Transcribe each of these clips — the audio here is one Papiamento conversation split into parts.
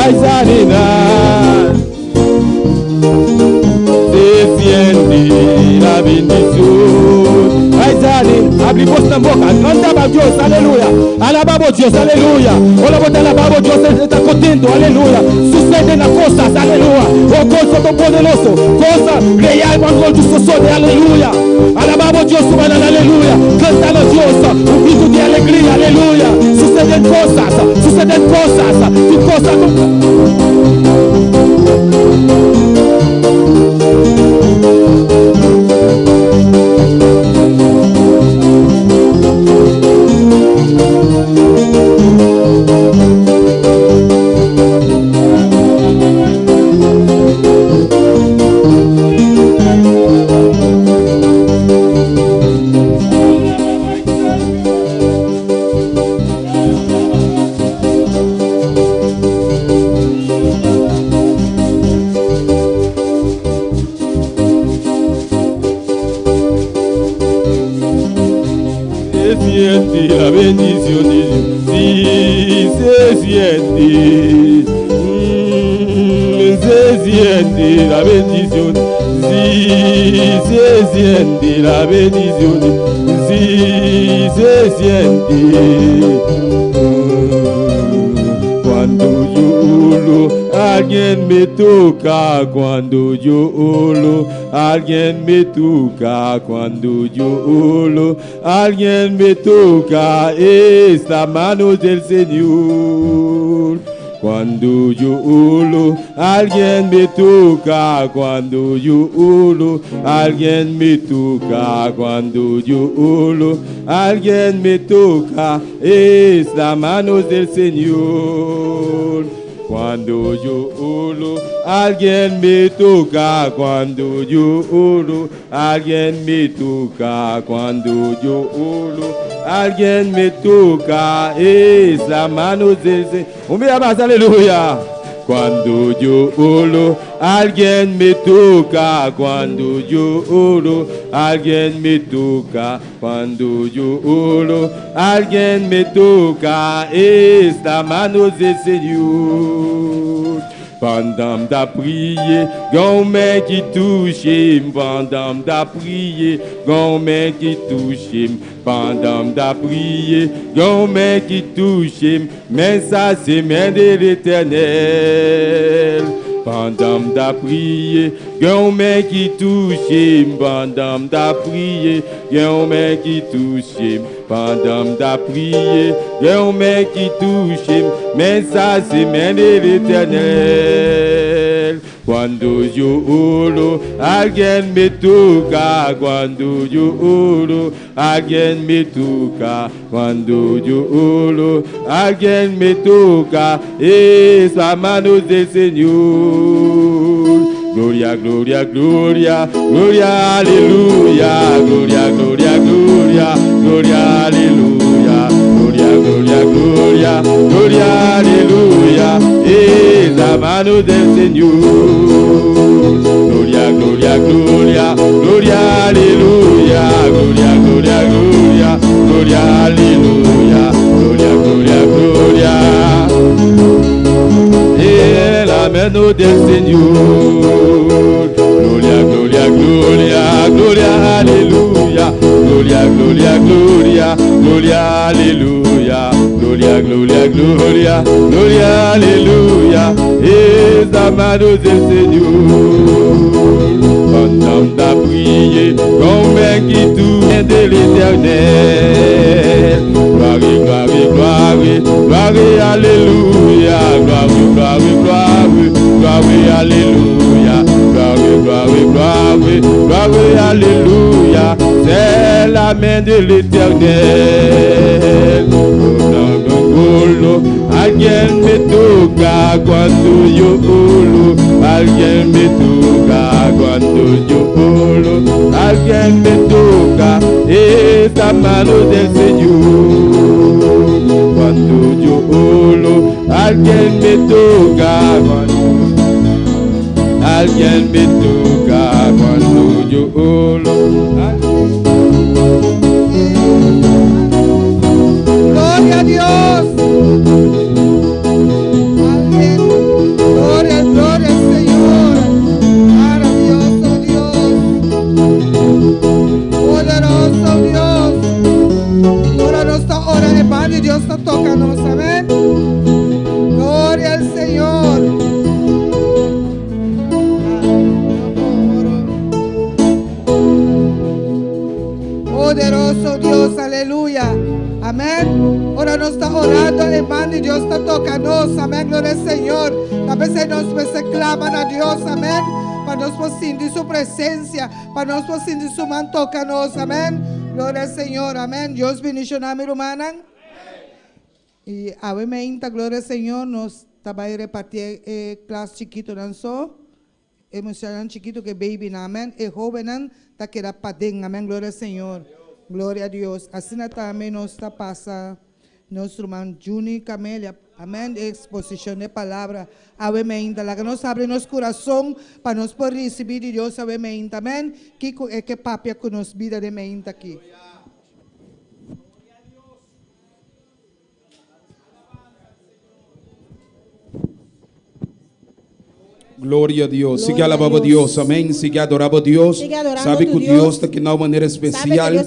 Hay sanidad. Se siente la bendición. Hay sanidad. Abri bos nan boca. Canta pa Dios. Aleluya. Alaba Dios. Aleluya. Hola, bota alaba Dios. Está contento. Aleluya. Suceden las cosas. Aleluya. Oh, cosa todopoderoso. Cosa real. Cuando tu sosode. Aleluya. Alabamos Dios, aleluya. Cantando a Dios, un grito de alegría, aleluya. Suceden cosas, suceden cosas. Tu cosa. Se siente la bendición de Dios. Sí, se siente. Se siente la bendición. Sí, se siente la bendición. Sí, se siente. Cuando yo oro, alguien me toca. Cuando yo oro, alguien me toca. Cuando yo oro, alguien me toca. Es la mano del Señor. Cuando yo oro, alguien me toca. Cuando yo oro, alguien me toca. Cuando yo oro, alguien me toca. Es la mano del Señor. Cuando yo oro, alguien me toca. Cuando yo oro, alguien me toca. Cuando yo oro, alguien me toca. Es la mano del Señor. Un día más, aleluya. Cuando yo oro, alguien me toca. Cuando yo oro, alguien me toca. Cuando yo oro, alguien me toca. Es la mano del Señor. Pandan m t ap priye, gon men ki touche. Pandan m t ap priye, gon men ki touche. Pandan m t ap priye, gon men ki touche. Men sa se men de Letènèl. Pandan m t ap priye, gon men ki touche. Pandan m t ap priye, gon men ki touche. Pandan m t ap priye, gon men ki touche. Men sa se men de Letènèl. Cuando yo oro, alguien me toca. Cuando yo oro, alguien me toca. Cuando yo oro, alguien me toca. Es la mano del Señor. Gloria, gloria, gloria, gloria, aleluya. Gloria, gloria, gloria, gloria, aleluya. Gloria, gloria, gloria, gloria, aleluya. Es la mano del Señor. Gloria, gloria, gloria, gloria, aleluya. Gloria, gloria, gloria, gloria, aleluya. Gloria, gloria, gloria. Es la mano del Señor. Gloria, gloria, gloria, gloria, aleluya. Gloria, gloria, gloria, gloria, aleluya. Gloria, gloria, gloria, gloria, aleluya. Es la mano del Señor. Pandan m t ap priye, gon men ki touche de Letènèl. Gloire, gloire, gloire, gloire, alléluia. Gloire, gloire, gloire, gloire, alléluia. Gloire, gloire, gloire, gloire, alléluia. C'est la main de Letènèl. Alguien me toca cuando yo oro. Alguien me toca cuando yo oro. Alguien me toca. Es la mano del Señor. Cuando yo oro, alguien me toca. Alguien me toca cuando yo oro. Gloria a Dios. Aleluya. Ora nos ta ora e man di Dios ta toca nos. Amen. Gloria al Señor. Poderoso Dios, aleluya. Amén. Ora nos ta orando, e man di Dios ta toca nos. Amén. Gloria al Señor. Ta p'esei nos mester clama na Dios. Amén. Pa nos por sinti su presencia. Pa nos por sinti su man toca nos. Amén. Gloria al Señor. Amén. Dios bendiciona mi rumannan. Y awe meinta, gloria al Señor, nos ta bay reparti e klas chikitonan so. E muchanan chikitu ku e babynan, amen. E hobennan ta keda paden, amen, gloria Señor. Gloria a Dios. Asina tambe nos ta pasa nos ruman Juni Camelia, amen, e exposicion de palabra awe meinta. Laga nos habri nos curason pa nos por ricibi di Dios awe meinta, amen. Kico e ke papia cu nos bida den meinta aki. Gloria a Dios. Sigue alababo Dios. Amén. Sigue adorabo Dios. Sabe que Dios está aquí de una manera especial.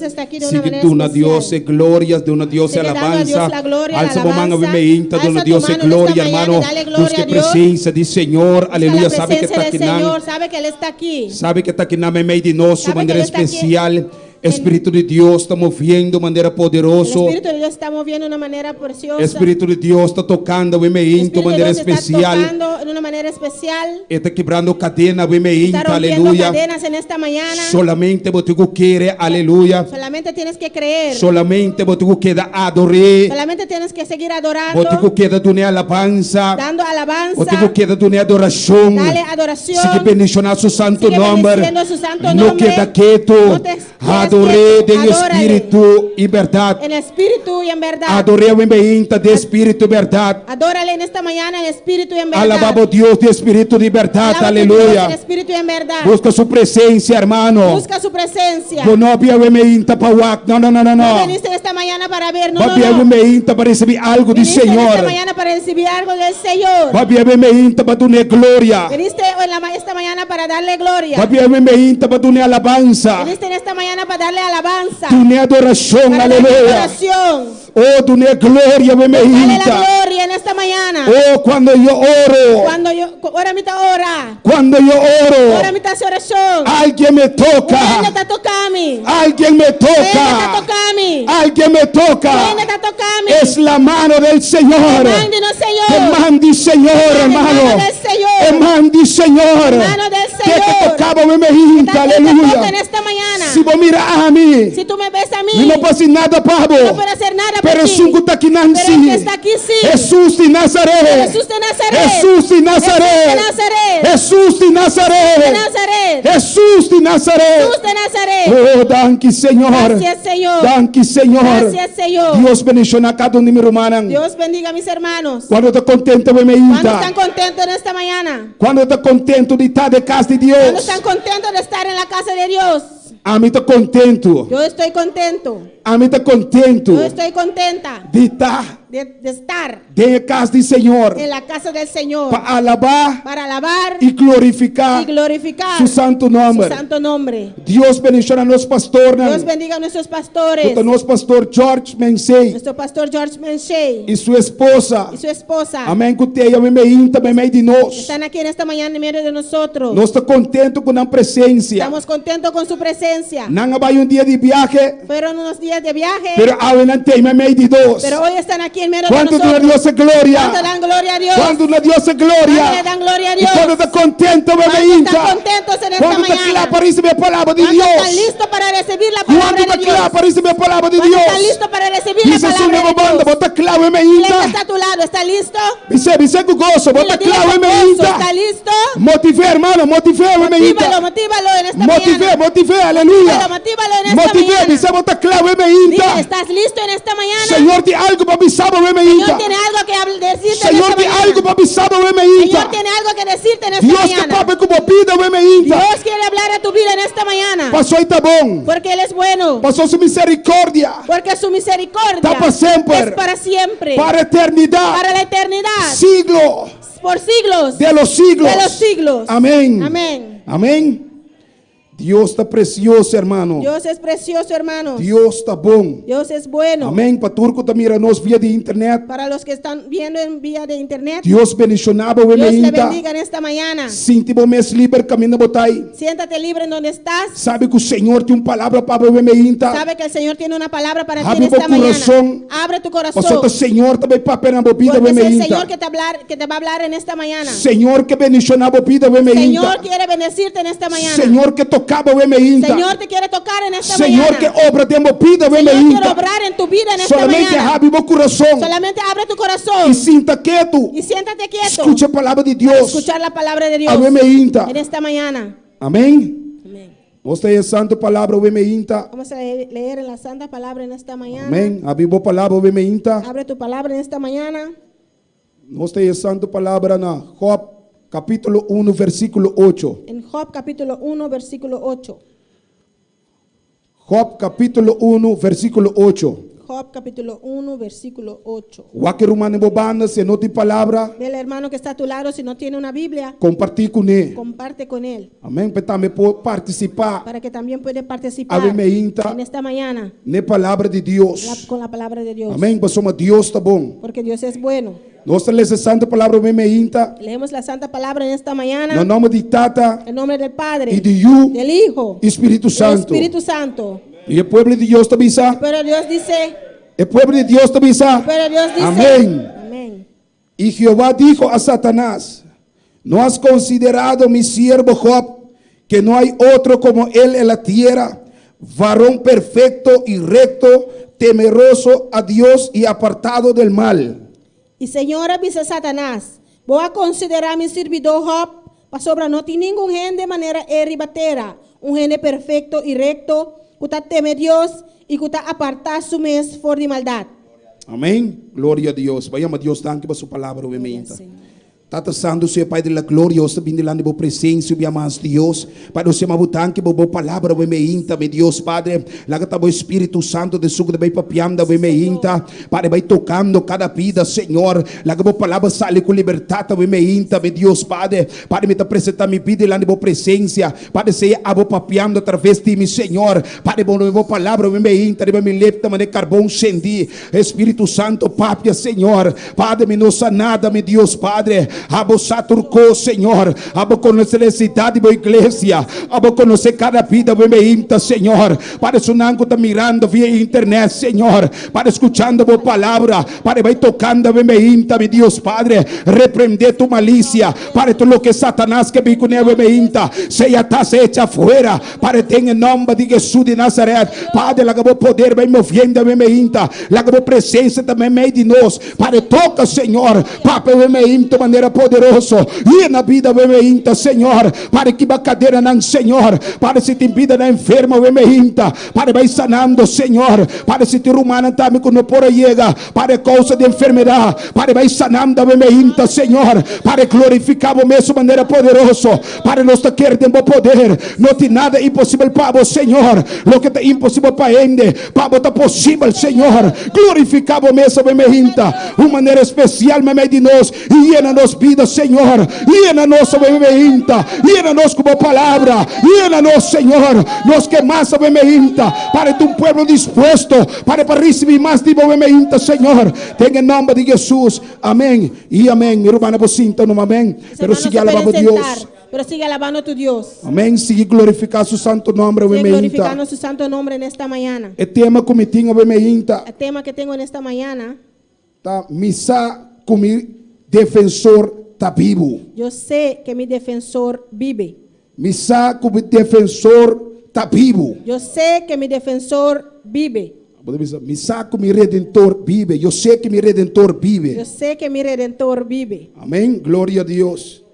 Sigue duna Dios e gloria, duna Dios e alabanza. Alza bo man awe meinta, duna Dios e gloria, hermano. Busca presencia di Señor. Aleluya. Sabe que está aquí nan. Sabe que Él está aquí. Sabe que está aquí nan meimei di nos, su manera especial. Espíritu di Dios ta moviendo manera poderoso. El Espíritu de Dios está moviendo de una manera preciosa. Espíritu di Dios ta tocando awe meinta Espíritu de manera Dios está especial. tocando de una manera especial. E ta kibrando cadena awe Está meinta, rompiendo aleluya. cadenas en esta mañana. Solamente bo tin cu kere, aleluya. Solamente tienes que creer. Solamente bo tin cu keda ador'é. Solamente tienes que seguir Bo tin adorando, cu keda dun'é alabansa. dando alabanza. Bo tin cu keda dun'é adoracion. Dale adoración. Sigui bendiciona su santo Sigue nomber. bendiciendo su santo No nombre. keda keto. No te quedes Ador'é quieto. den Adórale. espíritu y berdad. En espíritu y en verdad. Ador'é awe meinta den espíritu y berdad. Adórale en esta mañana en espíritu y en verdad. Alabá bo Dios den espíritu di berdad. Alaba tu Dios en Aleluya. espíritu y en verdad. Busca su presencia, hermano. Busca su presencia. Bo no a bia awe meinta pa wak. No, no, no, no, No no. viniste en esta mañana para ver. No, Bo a no, bia awe no. meinta pa recibi algo di Viniste en esta Señor. mañana para recibir algo del Señor. Bo a bia awe meinta pa dun'é gloria. Viniste en la ma- esta mañana para darle gloria. Bo a bia awe meinta pa dun'é alabansa. Viniste en esta mañana para darle alabanza. Dun'é adoracion. Para darle Aleluya. adoración. Oh, dun'é gloria awe Dale la meinta. gloria en esta mañana. Oh, cuando yo oro. Cuando yo, ora mi ta ora. Cuando yo oro. Ora mi ta haci oracion. Alguien me toca. Un hende ta toca mi. Alguien me Un hende ta toca. toca mi. Alguien me toca. Un hende ta toca mi. Es la mano del Señor. E man di nos Señor. E man di Señor, hermano. E mano del Señor. E man di Señor. E mano del Ke Señor. ta toca bo meinta, Ta aleluya. toca en esta mañana. Si bo mira ami. Si tú me ves a mí. Mi no por haci nada pa bo. No puedo hacer nada por Pero ti. esun cu ta aki nan Pero si. el que está aquí sí. Jesús di Nazaret. Jesús de Nazaret. Jesús di Nazaret. Jesús de Nazaret. Jesús di Nazaret. De Nazaret. Jesús di Nazaret. Jesús de Nazaret. Oh, danki Señor. Gracias, Señor. Danki Señor. Gracias, Señor. Dios bendiciona cada un di mi rumannan. Dios bendiga a mis hermanos. Cuanto ta contento awe ¿Cuántos meinta? están contentos en esta mañana? Cuanto ta contento di ta den cas di Dios? ¿Cuántos están contentos de estar en la casa de Dios? Ami ta contento. Yo estoy contento. Ami ta contento. Yo estoy contenta. Di ta. De, de estar. Den e cas di Señor. En la casa del Señor. Pa alaba. Para alabar. Y glorifica. Y glorificar. Su santo nomber. Su santo nombre. Dios bendiciona nos pastornan. Dios bendiga a nuestros pastores. Nos pastor George Mensei. Nuestro pastor George Mensei. Y su esposa. Y su esposa. Amen cu t'ey awe meinta meimei di nos. Están aquí en esta mañana en medio de nosotros. Nos ta contento cu nan presencia. Estamos contentos con su presencia. Nan a bay un dia di biahe. Fueron unos días de viaje. Pero awe nan t'ey meimei di nos. Pero hoy están aquí en medio de Cuanto duna nosotros. Dios e gloria? ¿Cuánto dan gloria a Dios? Cuanto duna Dios e gloria? ¿Cuánto le dan gloria a Y Dios? cuanto ta contento ¿Cuánto meimei están contentos en esta Cuanto ta mañana? cla pa ricibi e palabra di ¿Cuánto Dios? están listos para recibir la palabra Cuanto ta de Dios? cla pa ricibi e palabra di ¿Cuánto Dios? están listos para recibir la Bisa esun palabra den bo de banda, Dios? bo ta cla Dile meimei que está a tu lado, ¿está listo? Bis'é, bis'é cu goso, bo Dile, ta dile cla con gozo, meimei ¿está listo? Motiv'é, hermano, motiv'é meimei Motívalo, motívalo en esta Motiv'é, mañana. motiv'é, aleluya. Motívalo, motívalo en esta Motiv'é, mañana. bis'é, bo ta cla meimei Dile, ¿estás listo en esta mañana? Señor tin algo pa bisa bo meimei Señor tiene algo que decirte en Señor esta tin mañana. algo pa bisa bo meimei Señor tiene algo que decirte en esta Dios ke mañana. papia ku bo bida meimei Dios quiere hablar a tu vida en esta mañana. Paso e ta bon. Porque Él es bueno. Paso su misericordia. Porque su misericordia Ta pa semper. es para siempre. Para eternidad. Para la eternidad. Siglo. Por siglos. De los siglos. De los siglos. Amén. Amén. Amén. Dios ta precioso, hermano. Dios es precioso, hermanos. Dios ta bon. Dios es bueno. Amén. Pa tur ku ta mira nos via di internet. Para los que están viendo en vía de internet. Dios bendishoná bo Dios le mainta. bendiga en esta mañana. Sinti bo mes liber kaminda bo ta ei. Siéntate libre en donde estás. Sabe ku Señor tin un palabra pa bo mainta. Sabe que el Señor tiene una palabra para ti Habri en bo esta mañana. kurason. Abre tu corazón. Pasobra ta Señor ta bai papia na bo bida Porque es el mainta. Señor que te, hablar, que te va a hablar en esta mañana. Señor ke bendishoná bo bida mainta. Señor quiere bendecirte en esta mañana. Señor ke toká bo mainta. Señor te quiere tocar en esta Señor mañana. ke obra den bo bida Señor quiere mainta. obrar en tu vida en esta Solamente mañana. habri bo kurason Solamente abre tu corazón i sinta ketu. y siéntate quieto. Skucha palabra di Para Dios. escuchar la palabra de Dios Awe mainta. en esta mañana. Amén. Amén. Nos ta lesa santu palabra awe mainta. Vamos a leer en la santa palabra en esta mañana. Amén. Habri bo palabra awe mainta. Abre tu palabra en esta mañana. Nos ta lesa santu palabra na Job capítulo 1 versículo 8. En Job capítulo 1 versículo 8. Job capítulo 1 versículo 8. Job capítulo 1 versículo 8. Wak e ruman den bo banda, si e no tin palabra. Ve al hermano que está a tu lado, si no tiene una Biblia. Kompartí kuné. Comparte con él. Amén. Pa e tambe por partisipá. Para que también puede participar. Awe mainta. En esta mañana. Ne palabra di Dios. La, con la palabra de Dios. Amén. Pasobra Dios ta bon. Porque Dios es bueno. Nos ta lesa santa palabra awe mainta. Leemos la santa palabra en esta mañana. Na nòmber di Tata. En nombre del Padre. I di Yu. Del Hijo. I Spiritu Santu. Espíritu Santo. I e pueblo di Dios ta bisa. El pueblo de Dios dice. E pueblo di Dios ta bisa. El pueblo de Dios dice. Amén. Amén. I Jehová dijo a Satanás, ¿No has considerado mi siervo Job, que no hay otro como él en la tierra, varón perfecto y recto, temeroso a Dios y apartado del mal? I Señor a bisa Satanas, Bo a konsiderá mi sirbidó Job, pasobra no tin ningun hende manera e riba tera, un hende perfekto i rekto, ku ta teme Dios i ku ta apartá su mes for di maldat. Amén. Gloria a Dios. Bai yama Dios danki pa su palabra, hopi meinta. Tata Santo, Señor Pai de la Gloria, nos ta bini dilanti bo presencia un bia mas, Dios. Pai, nos yama bo danki pa bo palabra, hopi meinta, mi Dios Padre. Laga ta bo Espíritu Santo den su ku ta bai papiando, hopi meinta. Padre, bai tocando cada bida, Señor. Laga bo palabra sali cu libertad, hopi meinta, mi Dios Padre. Padre, mi ta presenta mi bida dilanti bo presencia. Padre, sea abo papiando a traves di mi, Señor. Padre, bo bo palabra mi meinta riba mi lepta manera carbon cendi. Espíritu Santo, papia, Señor. Padre, mi no sa nada, mi Dios, Padre. Abo sa tur cos, Señor. Abo conoce necesidad di bo iglesia. Abo conoce cada bida bo meinta, Señor. Padre, esunnan cu ta mirando via internet, Señor. Padre, escuchando bo palabra. Padre, bai tocando bo meinta, mi Dios, Padre. Reprende tur malicia. Padre, tur loke Satanas ke bin kuné awe meinta, sea ta sea echa fuera. Padre, den e nomber di Jesús di Nazaret, Padre, laga bo poder bai moviendo awe meinta. Laga bo presencia ta meimei di nos. Padre, toca, Señor, papia awe meinta manera poderoso. Yena bida awe meinta, Señor. Padre, kiba cadenanan, Señor. Padre, si tin bidanan enfermo awe meinta, Padre, bai sanando, Señor. Padre, si tin rumannan tambe cu no por a yega, Padre, causa di enfermedad, Padre, bai sanando awe meinta, Señor. Padre, glorifica Bo mes un manera poderoso. Padre, nos ta kere den Bo poder. No tin nada imposibel pa Bo, Señor. Loke ta imposibel pa hende, pa Bo ta posibel, Señor. Glorifica Bo mes awe meinta, un manera especial meimei di nos. I yena nos bida, Señor. Yena nos awe meinta. Yena nos ku bo palabra. Yena nos, Señor. Nos ke mas awe meinta. Para ta un pueblo dispuesto. Para pa risibi mas di bo awe meinta, Señor. Den e nomber di Jesus. Amen i amen. Mi rumannan por sinta numa. Amen. Pero sigui alaba bo Dios. Pero sigui alabando tu Dios. Amen. Sigui glorifica su santo nombre awe Sigue meinta. glorificando su santo nombre en esta mañana. E tema ku mi tin awe meinta. El tema que tengo en esta mañana. Ta mi sa ku mi defensor ta bibu. Yo sé que mi defensor vive. Mi sa ku mi defensor ta bibu. Yo sé que mi defensor vive. Bo ta bisa, Mi sa ku mi Redentor bibe. Yo sé que mi Redentor vive. Yo sé que mi Redentor vive. Amén. Gloria a Dios.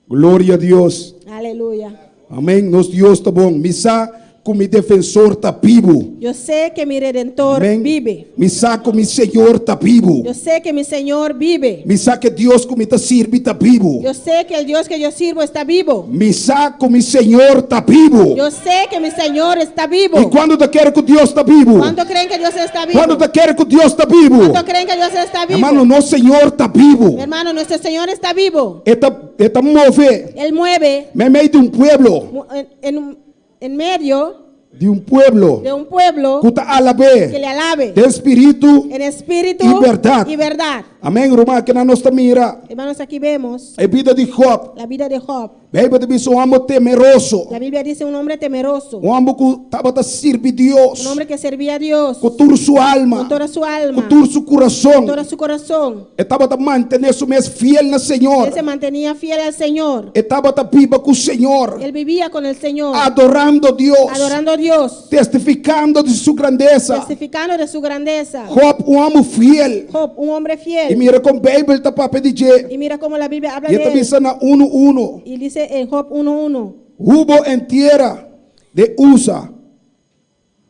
Gloria a Dios. Aleluya. Amén. Nos Dios ta bon. Mi sa. ku mi defensor ta bibu. Yo sé que mi Redentor Amén. vive. Mi sa ku mi Señor ta bibu. Yo sé que mi Señor vive. Mi sa ku e Dios ku mi ta sirbi ta bibu. Yo sé que el Dios que yo sirvo está vivo. Mi sa ku mi Señor ta bibu. Yo sé que mi Señor está vivo. I kuantu ta kere ku Dios ta bibu? ¿Cuánto creen que Dios está vivo? Kuantu ta kere ku Dios ta bibu? ¿Cuánto creen que Dios está vivo? Hermano, nos Señor ta bibu. Hermano, nuestro Señor está vivo. E ta, e ta move Él mueve meimei di un pueblo, mu- en, en un- en medio di un pueblo de un pueblo ku ta alab'é que le alabe den spiritu en espíritu i bèrdat. y verdad. Amèn, ruman, akinan nos ta mira Hermanos, aquí vemos e bida di Job. la vida de Job. Beibel ta bisa un hòmber temeroso, La Biblia dice un hombre temeroso, un hòmber ku tabata sirbi Dios un hombre que servía a Dios ku tur su alma, con toda su ku alma, tur su kurason. con todo su corazón. E tabata mantené su mes fiel na Señor. Él se mantenía fiel al Señor. E tabata biba ku Señor, Él vivía con el Señor, adorando Dios, adorando a Dios, testificando di su grandesa. testificando de su grandeza. Job, un hòmber fiel. Job, un hombre I fiel. mira kon Beibel ta papia di dje. Y mira cómo la Biblia habla I e de ta él. bisa na unu unu. Y dice en Job 1.1. Hubo en tierra de Uza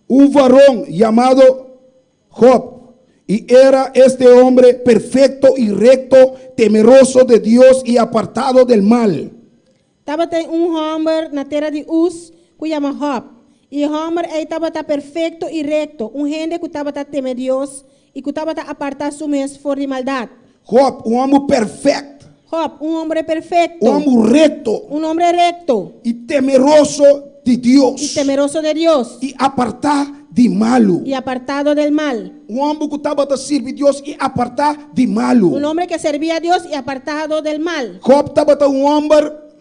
un varón llamado Job, y era este hombre perfecto y recto, temeroso de Dios y apartado del mal. Tabatin un hòmber na tera di Us ku yama Job. I e hòmber ei tabata perfekto i rekto, un hende ku tabata teme Dios i ku tabata apartá su mes for di maldat. Job, un hòmber perfèkt. Job, un hombre perfecto. Un hòmber rekto. Un hombre recto. I temeroso di Dios. Y temeroso de Dios. I apartá di malu. Y apartado del mal. Un hòmber ku tabata sirbi Dios i apartá di malu. Un hombre que servía a Dios y apartado del mal. Job tabata un hòmber.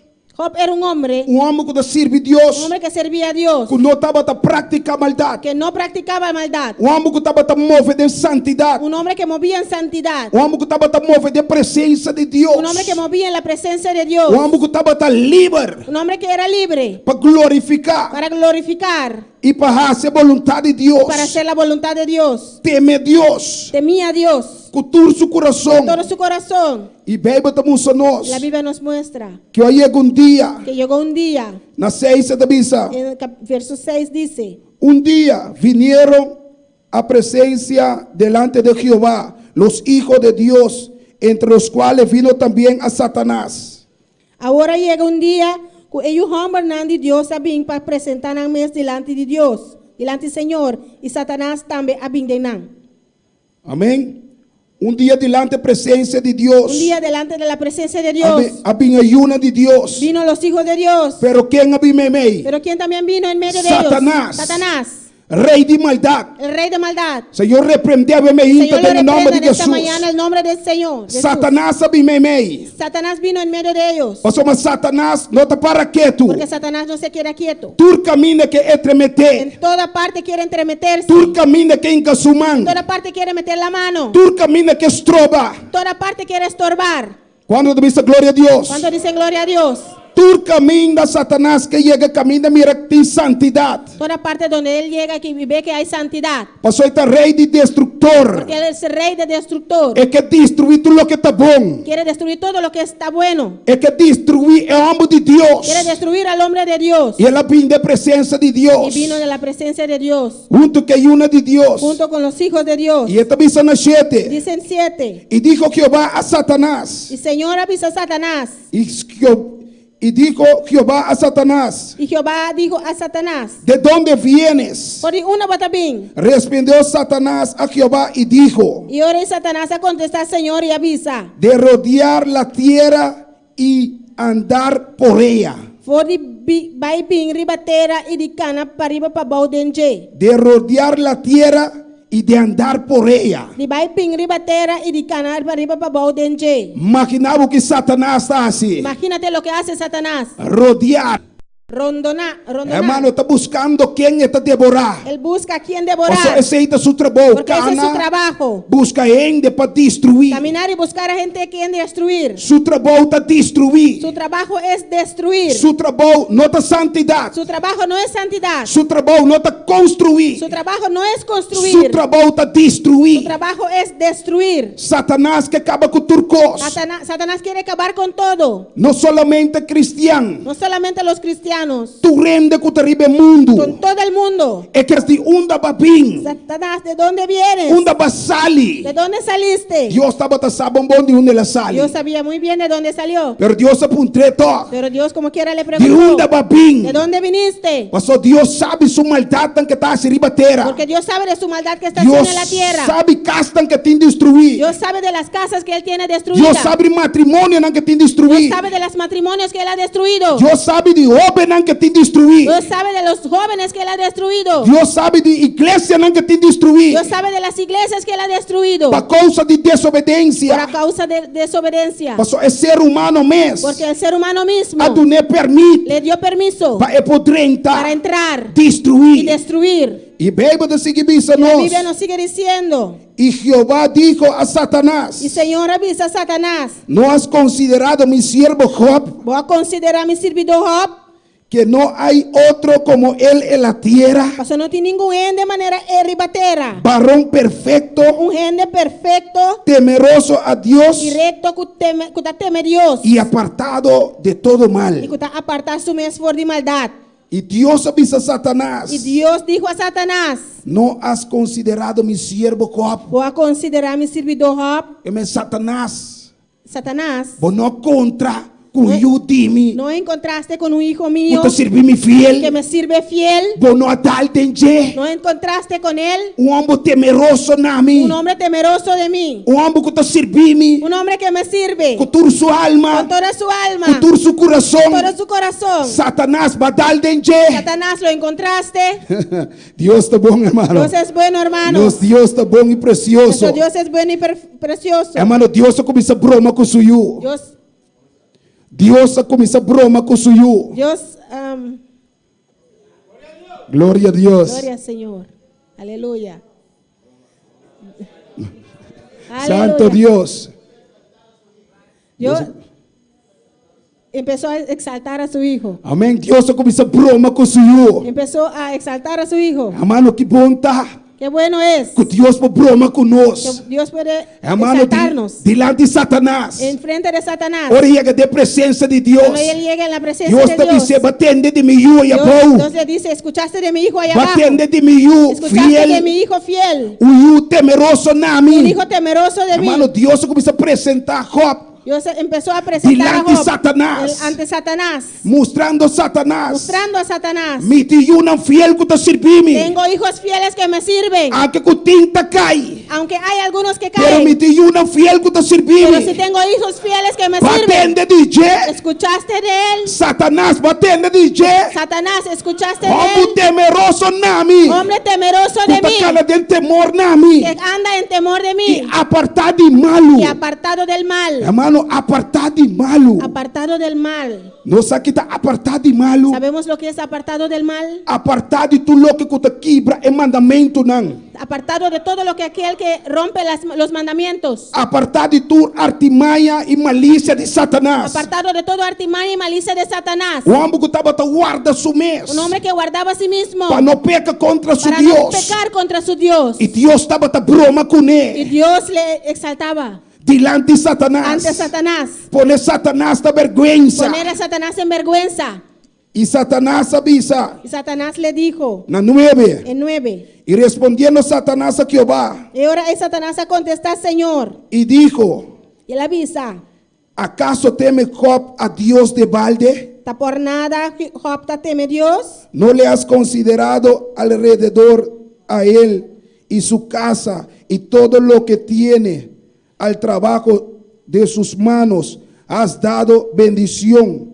Job era un hombre. Un hòmber ku ta sirbi Dios. Un hombre que servía a Dios. Ku no tabata praktiká maldat. Que no practicaba maldad. Un hòmber ku tabata move den santidat. Un hombre que movía en santidad. Un hòmber ku tabata move den presensia di Dios. Un hombre que movía en la presencia de Dios. Un hòmber ku tabata liber. Un hombre que era libre. Pa glorifiká. Para glorificar. I pa hasi e boluntat di Dios. Para hacer la voluntad de Dios. Teme Dios. Temía a Dios. Ku tur su kurason. Con todo su corazón. I Beibel ta mustra nos. La Biblia nos muestra. Ku a yega un dia. Que llegó un día. Na seis e ta bisa. En el verso 6 dice. Un dia vinieron a presencia delante de Jehová los hijos de Dios, entre los cuales vino también a Satanás. Awor a yega un dia ku e yu hòmbernan di Dios a bin pa presentá nan mes dilanti di Dios, dilanti Señor, i Satanas tambe a bin den nan. Amén. Un dia dilante presencia di Dios. Un dia delante de la presencia de Dios. A bin e yunan di Dios. Vino los hijos de Dios. Pero ken a bin meimei? Pero quién también vino en medio de ellos? Satanás. Satanás. Rey di maldat. El rey de maldad. Señor reprendé awe meinta Señor lo den nomber reprenda di en esta Jesús. mañana el nombre del Señor. Jesús. Satanás a bin meimei. Satanás vino en medio de ellos. Pasobra Satanás no ta para ketu. Porque Satanás no se queda quieto. Tur kaminda ke entremeté. En toda parte quiere entremeterse. Tur kaminda ke hinka su man. En toda parte quiere meter la mano. Tur kaminda ke stroba. Toda parte quiere estorbar. Kuantu ta bisa gloria a Dios? Kuanto dicen gloria a Dios? Tur kaminda Satanas ke yega kaminda mira tin santidat. Toda parte donde él llega y ve que hay santidad. Pasobra e ta rei di destruktor. Porque él es rey de destructor. E ke destruí tur loke ta bon. Quiere destruir todo lo que está bueno. E ke destruí e hòmber di Dios. Quiere destruir al hombre de Dios. I el a bin den presensia di Dios. Y vino de la presencia de Dios. Huntu ku e yunan di Dios. Junto con los hijos de Dios. I e ta bisa na shete. Dicen siete. I dijo Jehová a Satanas. Y Señor a bisa Satanás. I I dijo Jehová a Satanás. Y Jehová dijo a Satanás. De dónde vienes? For di unda bo ta bin. Respondió Satanás a Jehová y dijo. I ora Satanás a kontestá Señor i a bisa. De rodear la tierra y andar por ella. For di bai bin riba tera i di kana pariba pabou den dje. De rodear la tierra y de andar por ella. Di bai bin riba tera i di kana pariba pabou den dje. Imaginá bo ki Satanás ta hasi. Imagínate lo que hace Satanás. Rodear. Rondoná, rondoná. Hermano, ta buskando ken e ta devorá. Él busca a quien devorar. Pasobra esei ta su trabou. Porque ese es su Kana trabajo. buska hende pa destruí. Caminar y buscar a gente a quien destruir. Su trabou ta destruí. Su trabajo es destruir. Su trabou no ta santidat. Su trabajo no es santidad. Su trabou no ta konstruí. Su trabajo no es construir. Su trabou ta destruí. Su trabajo es destruir. Satanas ke kaba ku tur kos. Satanás quiere acabar con todo. No solamente kristian. No solamente los cristianos. cristianos, Tur hende ku ta riba e mundu. con todo el mundo. E kes di unda b'a bin? Satanás, ¿de dónde vienes? Unda b'a sali? ¿De dónde saliste? Dios tabata sa bon bon di unda el a sali. Dios sabía muy bien de dónde salió. Pero Dios a puntr'é tòg. Pero Dios como quiera le Di preguntó, unda b'a bin? ¿de dónde viniste? Paso Dios sabi su maldatnan ku e ta hasi riba tera. Porque Dios sabe de su maldad que está Dios haciendo en la tierra. sabi kasnan ku e tin destruí. Dios sabe de las casas que él tiene Dios destruidas. sabi di matrimonionan ku e tin destruí. Dios sabe de los matrimonios que él ha destruido. Dios sabi di hóbennan ku e tin destruí. Dios sabe de los jóvenes que él ha destruido. Dios sabi di iglesianan ku e tin destruí. Dios sabe de las iglesias que él ha destruido. Pa kousa di desobedensia. Por causa de desobediencia. Paso e ser humano mes. Porque el ser humano mismo A dun'é pèrmit. le dio permiso Pa e por drenta. para entrar Destruí. y destruir. I Beibel ta sigui bisa La nos. Biblia nos sigue diciendo. I Jehová dijo a Satanás. Y Señor a bisa Satanás. No has considerado mi siervo Job? Bo a konsiderá mi sirbidó Job? Que no hay otro como él en la tierra. Paso no tin ningun hende manera e riba tera. Varón perfecto. Un hende perfekto. Temeroso a Dios. I rekto ku teme, ku ta teme Dios. Y apartado de todo mal. I ku ta apartá su mes for di maldat. Y Dios a bisa Satanás. Y Dios dijo a Satanás. No has considerado mi siervo Job. Bo a konsiderá mi sirbidó Job? E men Satanás. Satanás. Bo no a kontra ku un yu di mi. No encontraste con un hijo mío. Ku ta sirbi mi fiel. Que me sirve fiel. Bo no a dal den dje. No encontraste con él. Un hòmber temeroso na mi. Un hombre temeroso de mí. Un hòmber ku ta sirbi mi. Un hombre que me sirve. Ku tur su alma. Con toda su alma. Ku tur su kurason. Con todo su corazón. Satanás, b'a dal den dje. Satanás, lo encontraste. Dios ta bon, hermano. Dios es bueno, hermano. Nos Dios ta bon i presioso. Nuestro Dios es bueno y precioso. Hermano, Dios a kuminsá broma ku su yu. Dios, Dios a kuminsá broma ku su yu. Dios, um, Gloria a Dios. Gloria al Señor. Aleluya. Santo Aleluya. Dios. Dios empezó a exaltar a su hijo. Amén. Dios a kuminsá broma ku su yu. Empezó a exaltar a su hijo. Hermano, ki bon ta. Qué bueno es. Ku Dios por broma ku nos. Que Dios puede Hermano, exaltarnos. dilanti Satanás. En frente de Satanás. Ora e yega den presensia di Dios. Cuando él llega en la presencia Dios de ta Dios. bis'é, B'a tende di mi yu ei Dios, abou. Dios le dice, escuchaste de mi hijo allá B'a abajo. tende di mi yu Escuchaste fiel. de mi hijo fiel. Un yu temeroso na mi. Un hijo temeroso de mí. Hermano, Dios a kuminsá presentá Job. Dios empezó a presentar a Dilanti Job Satanás. el- ante Satanás. Mustrando Satanás. Mostrando a Satanás. Mi tin yunan fiel ku ta sirbi mi. Tengo hijos fieles que me sirven. Aunke ku tin ta kai. Aunque hay algunos que Pero caen. mi tin yunan fiel ku ta sirbi Pero mi. si tengo hijos fieles que me B'a sirven. tende di dje. ¿Escuchaste de él? Satanás, b'a tende di dje. Satanás, ¿escuchaste de Hòmber él? temeroso na mi. Hombre temeroso de Ku ta mí. kana den temor na mi. Que anda en temor de mí. I apartá di malu. Y apartado del mal. Hermano, apartá di malu. Apartado del mal. Nos sa ki ta apartá di malu. Sabemos lo que es apartado del mal? Apartá di tur loke ku ta kibra e mandamentunan. Apartado de todo lo que aquel que rompe las, los mandamientos. Apartá di tur artimaña i malisia di Satanas. Apartado de todo artimaña y malicia de Satanás. Un hòmber ku tabata warda su mes. Un hombre que guardaba a sí mismo. Pa no peka kontra su Para no Dios. pecar contra su Dios. I Dios tabata broma kuné. Y Dios le exaltaba. Dilanti Satanas. Ante Satanás. Pone Satanas na bèrgwensa. Poner a Satanás en vergüenza. I Satanas a bisa. Y Satanás le dijo. Na nuebe. En nuebe. Y respondiendo Satanás a Jehová. Y ahora Satanás a contestar, Señor. Y dijo. Y él avisa. Acaso teme Job a Dios de balde? Ta por nada Job ta teme Dios? No le has considerado alrededor a él y su casa y todo lo que tiene al trabajo de sus manos has dado bendición.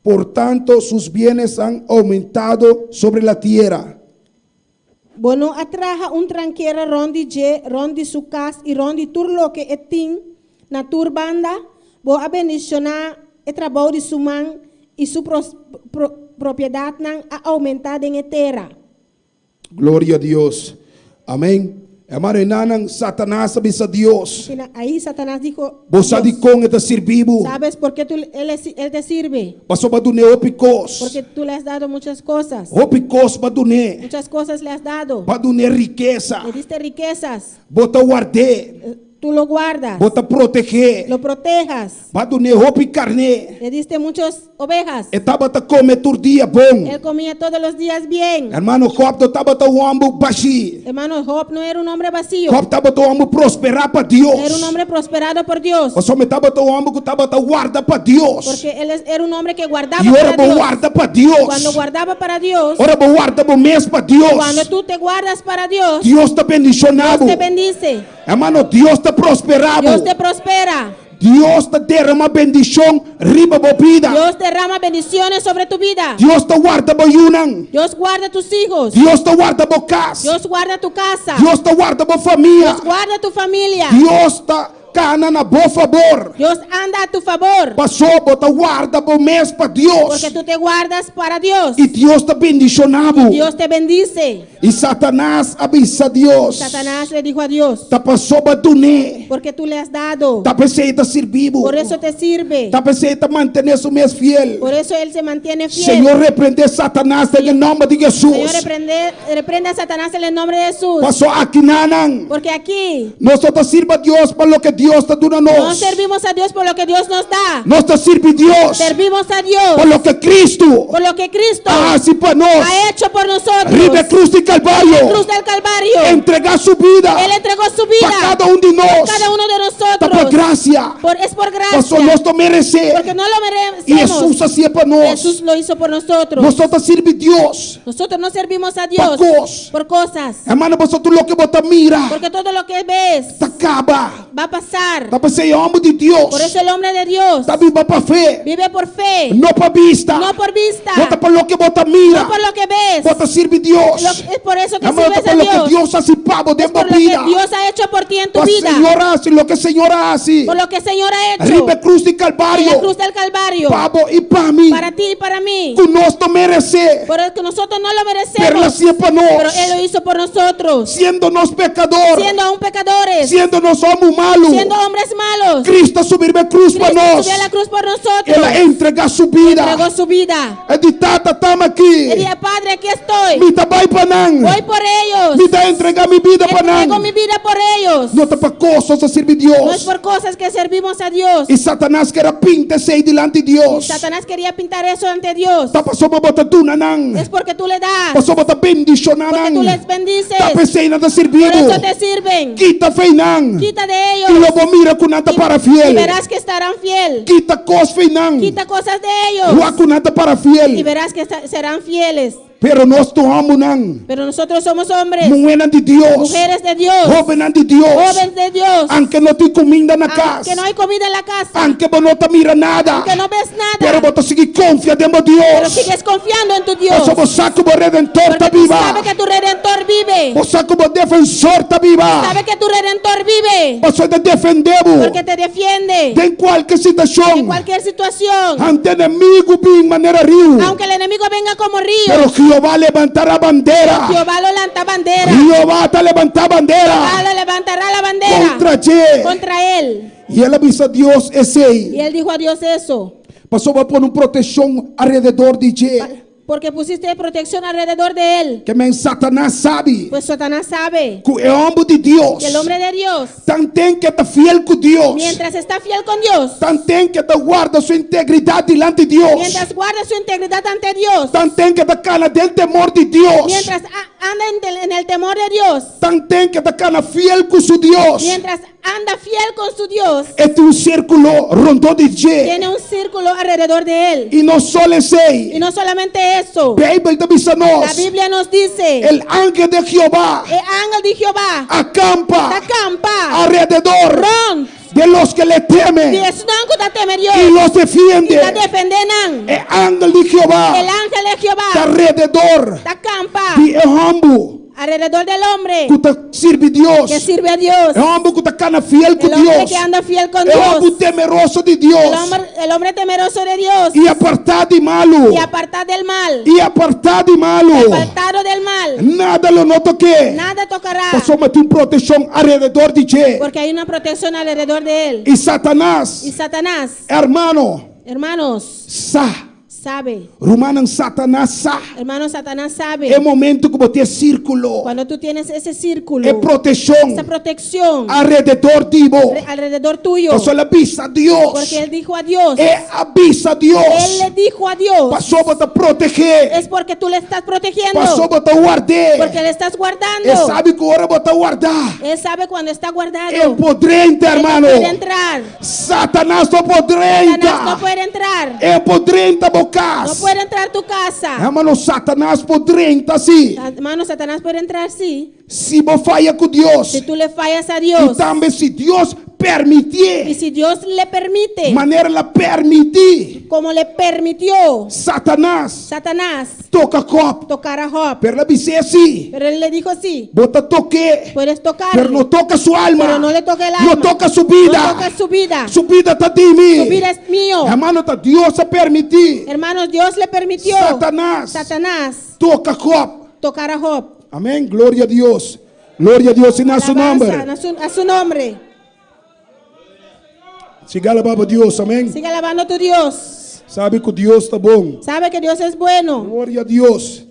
Por tanto, sus bienes han aumentado sobre la tierra. Bo no a traha un trankera rònt di dje, rònt di su kas i rònt di tur loke e tin na tur banda? Bo a bendishoná e trabou di su man i su propiedatnan a oumentá den e tera. Gloria a Dios. Amén. Hermano, enanan Satanas a bisa Dios. Asina, ahí Satanás dijo, Bo sa Dios, dikon e ta sirbi bo? ¿Sabes por qué tú, él, es- él te sirve? Pasobra bo a dun'é hopi kos. Porque tú le has dado muchas cosas. Hopi kos bo a dun'é. Muchas cosas le has dado. Bo a dun'é rikesa. Le diste riquezas. Bo ta ward'é. Tú lo guardas. Bo ta proteh'é. Lo protejas. B'a dun'é hopi karné. Le diste muchos ovejas. E tabata kome tur dia bon. Él comía todos los días bien. Hermano, Job no tabata un hòmber bashí. Hermano, Job no era un hombre vacío. Job tabata un hòmber prosperá pa Dios. Era un hombre prosperado por Dios. Pasobra e tabata un hòmber ku tabata warda pa Dios. Porque él es- era un hombre que guardaba I ora para bo Dios. warda pa Dios, Cuando guardaba para Dios, ora bo warda bo mes pa Dios, cuando tú te guardas para Dios, Dios ta bendishoná Dios bo. te bendice. Hermano, Dios ta prosperá bo. Dios te prospera. Dios ta derama bendishon riba bo bida. Dios derrama bendiciones sobre tu vida. Dios ta warda bo yunan. Dios guarda tus hijos. Dios ta warda bo kas. Dios guarda tu casa. Dios ta warda bo famia. Dios guarda tu familia. Dios ta kana na bo fabor. Dios anda a tu favor. Pasó bo ta warda bo mes pa Dios. Porque tú te guardas para Dios. I Dios ta bendishoná bo. Dios te bendice. I Satanas a bisa Dios. Satanás le dijo a Dios, Ta pasó b'a dun'é. porque tú le has dado. Ta p'esei e ta sirbi bo. Por eso te sirve. Ta p'esei e ta mantené su mes fiel. Por eso él se mantiene fiel. Señor reprendé Satanas den e nòmber di Hesus. Señor reprende, reprende a Satanás en el nombre de Jesús. Pasó akinanan. Porque aquí Nos no ta sirba Dios pa loke Dios ta duna no nos. servimos a Dios por lo que Dios nos da. Nos ta sirbi Dios Servimos a Dios pa loke Cristo por lo que Cristo a hasi pa nos ha hecho por nosotros. riba e krus di Kalvario. Cruz del Calvario. Entregá su bida Él entregó su pa vida kada un di nos. cada uno de Ta pa nosotros. grasia. Por, es por Pasobra gracia. nos no meresé. Porque no lo I merecemos. Hesus a hasié pa nos. Jesús lo hizo por nosotros. Nos no ta sirbi Dios Nosotros no servimos a Dios pa kos. por cosas. Hermano, pasobra tur loke bo ta mira Porque todo lo que ves ta kaba. va a pasar. Ta p'esei e hòmber di Dios Por eso el hombre de Dios ta biba pa fe, vive por fe, no pa bista. no por vista, No ta pa loke bo ta mira. no por lo que ves. Bo ta sirbi Dios. Lo- es por eso que Hermano, ta sirves pa a loke Dios. Dios a hasi pa bo den Es bo por lo que bida. Dios ha hecho por ti en tu Pa vida. Señor a hasi loke Señor a hasi. Por lo que el Señor ha hecho Riba e krus di en la Kalvario. cruz del Calvario. Pa bo i pa mi. Para ti y para mí. Ku nos no meresé. Por el que nosotros no lo Pero el a merecemos. hasié pa nos. Pero Él lo hizo por nosotros. Siendo nos pekador. Siendo aún pecadores. Siendo nos hòmber malu. Siendo hombres malos. Cristo a subi riba e krus pa Cristo nos. subió a la cruz por nosotros. El a entregá su bida. Entregó su vida. E di, Tata, tama aki. Él dijo, Padre, aquí estoy. Mi ta bai pa nan. Voy por ellos. Mi ta entregá mi bida pa nan. Entrego mi vida por ellos. No ta pa kos nos ta sirbi No es Dios. por cosas que servimos a Dios. I Satanas ker a pinta esei dilanti Dios. Satanás quería pintar eso ante Dios. Ta pasobra bo ta duna nan. Es porque tú le das. Pasobra bo ta bendishoná Porque nan. tú les bendices. Ta p'esei nan ta sirbi Por bo. eso te sirven. Kita fei nan. Quita de I ellos. lo bo mira ku nan ta para Y fiel. verás que estarán fiel. Kita kos fei nan. Quita cosas de ellos. Wak ku nan ta para Y fiel. verás que serán fieles. Pero nos ta hòmbernan. Pero nosotros somos hombres, Muhénan di Dios. mujeres de Dios, Hóbennan di Dios. jóvenes de Dios. Anke no tin kuminda na kas. Aunque no hay comida en la casa, Anke bo no ta mira nada. aunque no ves nada, Pero bo ta sigui konfia den bo Dios. pero sigues confiando en tu Dios. Pasobra bo sa ku bo Redentor Porque ta tú biba. sabes que tu Redentor vive. Bo sa ku bo Defensor ta biba. Sabe que tu Redentor vive. Pasobra e ta defendé bo. Porque te defiende Den kualke situashon. en cualquier situación. Anke enemigu bin manera riu. Aunque el enemigo venga como río, Pero Jehová levantará bandera. Jehová lo levanta bandera. Jehová ta levanta bandera. Jehová lo levantará la bandera Kontra dje. contra él. I el a bisa Dios esei. Y él dijo a Dios eso. Pasobra bo a pone un protekshon alrededor di dje. Porque pusiste protección alrededor de él. Ke men Satanas sabi. Pues Satanás sabe Ku e hòmber di Dios. que el hombre de Dios, Tanten ku e ta fiel ku Dios. mientras está fiel con Dios, Tanten ku e ta warda su integridat dilanti Dios. mientras guarda su integridad ante Dios, Tanten ku e ta kana den temor di Dios. mientras anda en el temor de Dios, Tanten ku e ta kana fiel ku su Dios. mientras anda fiel con su Dios, E tin un sírkulo rondó di dje. tiene un círculo alrededor de él. I no solo esei. Y no solamente eso, Beibel ta bisa la nos. Biblia nos dice, El ángel de Jehová el ángel de Jehová akampa acampa alrededor rond de los que le temen di esnan ku ta teme Dios i los defiende. i ta defendé nan. E ángel di Jehová El ángel de Jehová ta alrededor ta campa di e hòmber alrededor del hombre ku ta sirbi Dios. que sirve a Dios. E hòmber ku ta kana fiel ku El hombre Dios. que anda fiel con E hòmber Dios. temeroso di Dios. El hombre temeroso de Dios. I apartá di malu. Y apartado del mal. I apartá di malu. Apartado del mal. Nada lo no tok'é. Nada tocará. Pasobra tin protekshon alrededor di dje. Porque hay una protección alrededor de él. I Satanas, Y Satanás, hermano, hermanos, sa. Sabe. Rumannan, Satanas sa. Hermano, Satanás sabe. E momento ku bo tin e sírkulo. Cuando tú tienes ese círculo. E proteshon. Esa protección. Alrededor di bo. Alrededor tuyo. Pasobra el a bisa Dios. Porque él dijo a Dios. E a bisa Dios. Él le dijo a Dios. Pasobra bo ta protegé. Es porque tú le estás protegiendo. Pasobra bo ta ward'é. Porque le estás guardando. E sabi ku ora bo ta wardá. Él sabe cuando está guardado. E por drenta, Él no hermano. puede entrar. Satanas no por drenta. Satanás no puede entrar. E por drenta bo kas. No puede entrar tu casa. Hermano, Satanas por drenta si. Hermano, Satanás puede entrar sí. Si bo faya ku Dios. Si tú le fallas a I Dios. tambe si Dios permitié. Y si Dios le permite. Manera el a permití. Como le permitió. Satanas. Satanás. Toka Job. Tocar a Job. Pero el a bis'é así. Pero él le dijo así. Bo ta tok'é. Puedes tocar. Pero no toka su alma. Pero no le toca el alma. No toka su bida. No toca su vida. Su bida ta di mi. Su vida es mío. Hermano, ta Dios a permití. Hermanos, Dios le permitió. Satanás. Satanás. Toka Job. Tocar a Job. Amén. Gloria a Dios. Gloria a Dios en su nombre. A su, a su nombre. Siga alabá Dios, amén. Siga alabando a tu Dios. Sabe ku Dios ta bon. Sabe que Dios es bueno. Gloria a Dios.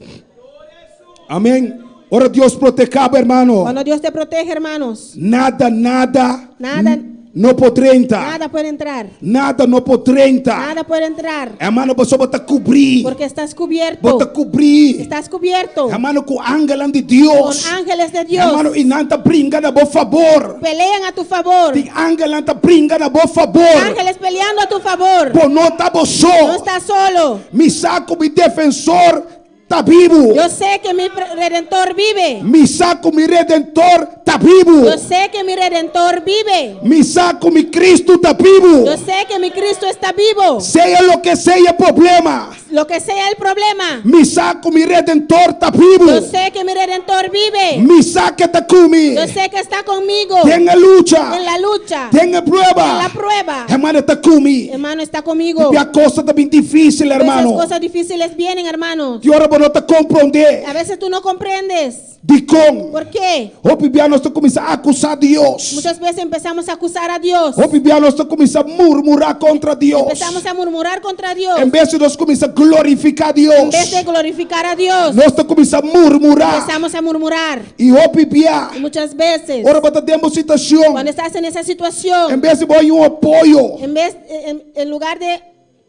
Amén. Ora Dios protehá bo, hermano. Cuando Dios te protege, hermanos. Nada, nada. Nada. No por drenta. Nada puede entrar. Nada no por drenta. Nada puede entrar. Hermano, pasobra bo ta kubrí. Porque estás cubierto. Bo ta kubrí. Estás cubierto. Hermano, ku angelnan di Dios. Con ángeles de Dios. Hermano, i nan ta bringa na bo fabor. Pelean a tu favor. Tin angelnan ta bringa na bo fabor. Ángeles peleando a tu favor. Bo no ta bo so. No estás solo. Mi sa ku mi defensor Ta bibu. Yo sé que mi Redentor vive. Mi sa ku mi Redentor ta bibu. Yo sé que mi Redentor vive. Mi sa ku mi Cristo ta bibu. Yo sé que mi Cristo está vivo. Sea loke sea e problema. Lo que sea el problema. Mi sa ku mi Redentor ta bibu. Yo sé que mi Redentor vive. Mi sa ku e ta ku mi. Yo sé que está conmigo. Den e lucha. En la lucha. Den e prueba. En la prueba. Hermano, e ta ku mi. Hermano, está conmigo. I kos ta bin difísil, hermano. Esas cosas difíciles vienen, hermanos. Tin ora bo no ta komprondé. A veces tú no comprendes. Dikon? ¿Por qué? Hopi bia nos ta kuminsá akusá Dios. Muchas veces empezamos a acusar a Dios. Hopi bia nos ta kuminsá murmurá kontra Dios. Empezamos a murmurar contra Dios. En bes di nos kuminsá glorifiká Dios. En vez de glorificar a Dios. Nos ta kuminsá murmurá. Empezamos a murmurar. I hopi bia. Y muchas veces. Ora bo ta den bo situashon. Cuando estás en esa situación. En bes di bo haña un apoyo. En vez, en, en lugar de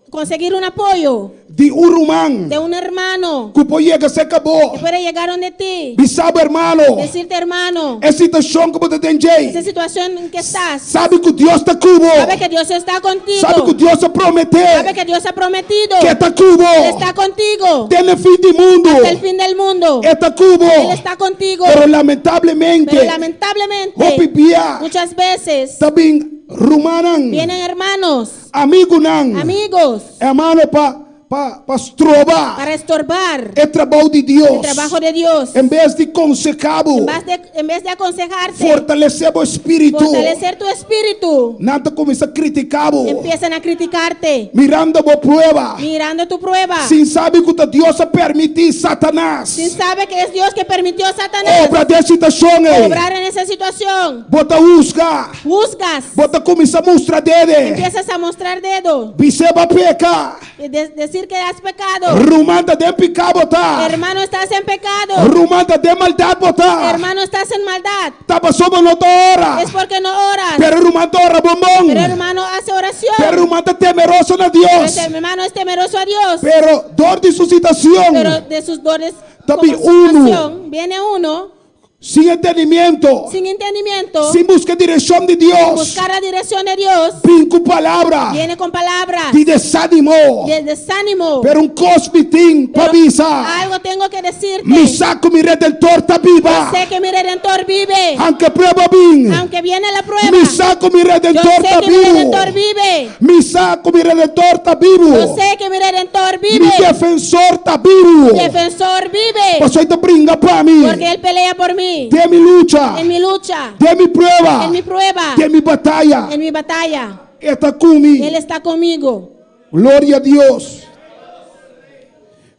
conseguir un apoyo. Di un ruman. De un hermano. Ku por yega serka bo. Que puede llegar donde ti. Bisa bo hermano. Decirte hermano. E situashon ku bo ta den dje. Esa situación en que estás. Sabi ku Dios ta ku bo. Sabe que Dios está contigo. Sabi ku Dios a prometé. Sabe que Dios ha prometido. Ku e ta ku bo. Él está contigo. Te na fin di mundu. Hasta el fin del mundo. E ta ku bo. Él está contigo. Pero lamentablemente. Pero lamentablemente. Hopi bia. Muchas veces. Ta bin rumannan. Vienen hermanos. Amigunan. Amigos. Hermano pa pa pa stroba. Para estorbar. E trabou di Dios. El trabajo de Dios. En bes di konsehá bo. En vez de, en vez de aconsejarte. Fortalesé bo espíritu. Fortalecer tu espíritu. Nan ta kuminsá kritiká bo. Empiezan a criticarte. Mirando bo prueba. Mirando tu prueba. Sin sabi ku ta Dios a permití Satanas. Sin sabe que es Dios que permitió Satanás. Obra den e situashon ei. Obrar en esa situación. Bo ta husga. Juzgas. Bo ta kuminsá mustra dede. Empiezas a mostrar dedo. Bis'é b'a peka. De decir que has pecado. Ruman ta den piká bo ta. Hermano estás en pecado. Ruman ta den maldat bo ta. Hermano estás en maldad. Ta pasobra bo no ta ora. Es porque no oras. Pero ruman ta ora bon bon. Pero hermano hace oración. Pero ruman ta temeroso na Dios. Pero hermano es temeroso a Dios. Pero dor di su situacion. Pero de sus dones Ta bin como uno. situación, viene uno. Sin entendimiento. Sin entendimiento. Sin buska direkshon di Dios. Sin buscar la dirección de Dios. Bin ku palabra. Viene con palabras. Di desánimo. De desánimo. Pero un kos mi tin pa Pero bisa. Algo tengo que decirte. Mi sa ku mi Redentor ta biba. Yo sé que mi Redentor vive. Aunke prueba bin. Aunque viene la prueba. Mi sa ku mi Redentor Yo sé ta que mi bibu. Redentor vive. Mi sa ku mi Redentor ta bibu. Yo sé que mi Redentor vive. Mi defensor ta bibu. Mi defensor vive. Pasobra e ta bringa pa mi. Porque él pelea por mí. Den mi lucha. En mi lucha. Den mi prueba. En mi prueba. Den mi bataya. En mi batalla. E ta ku mi. Él está conmigo. Gloria a Dios.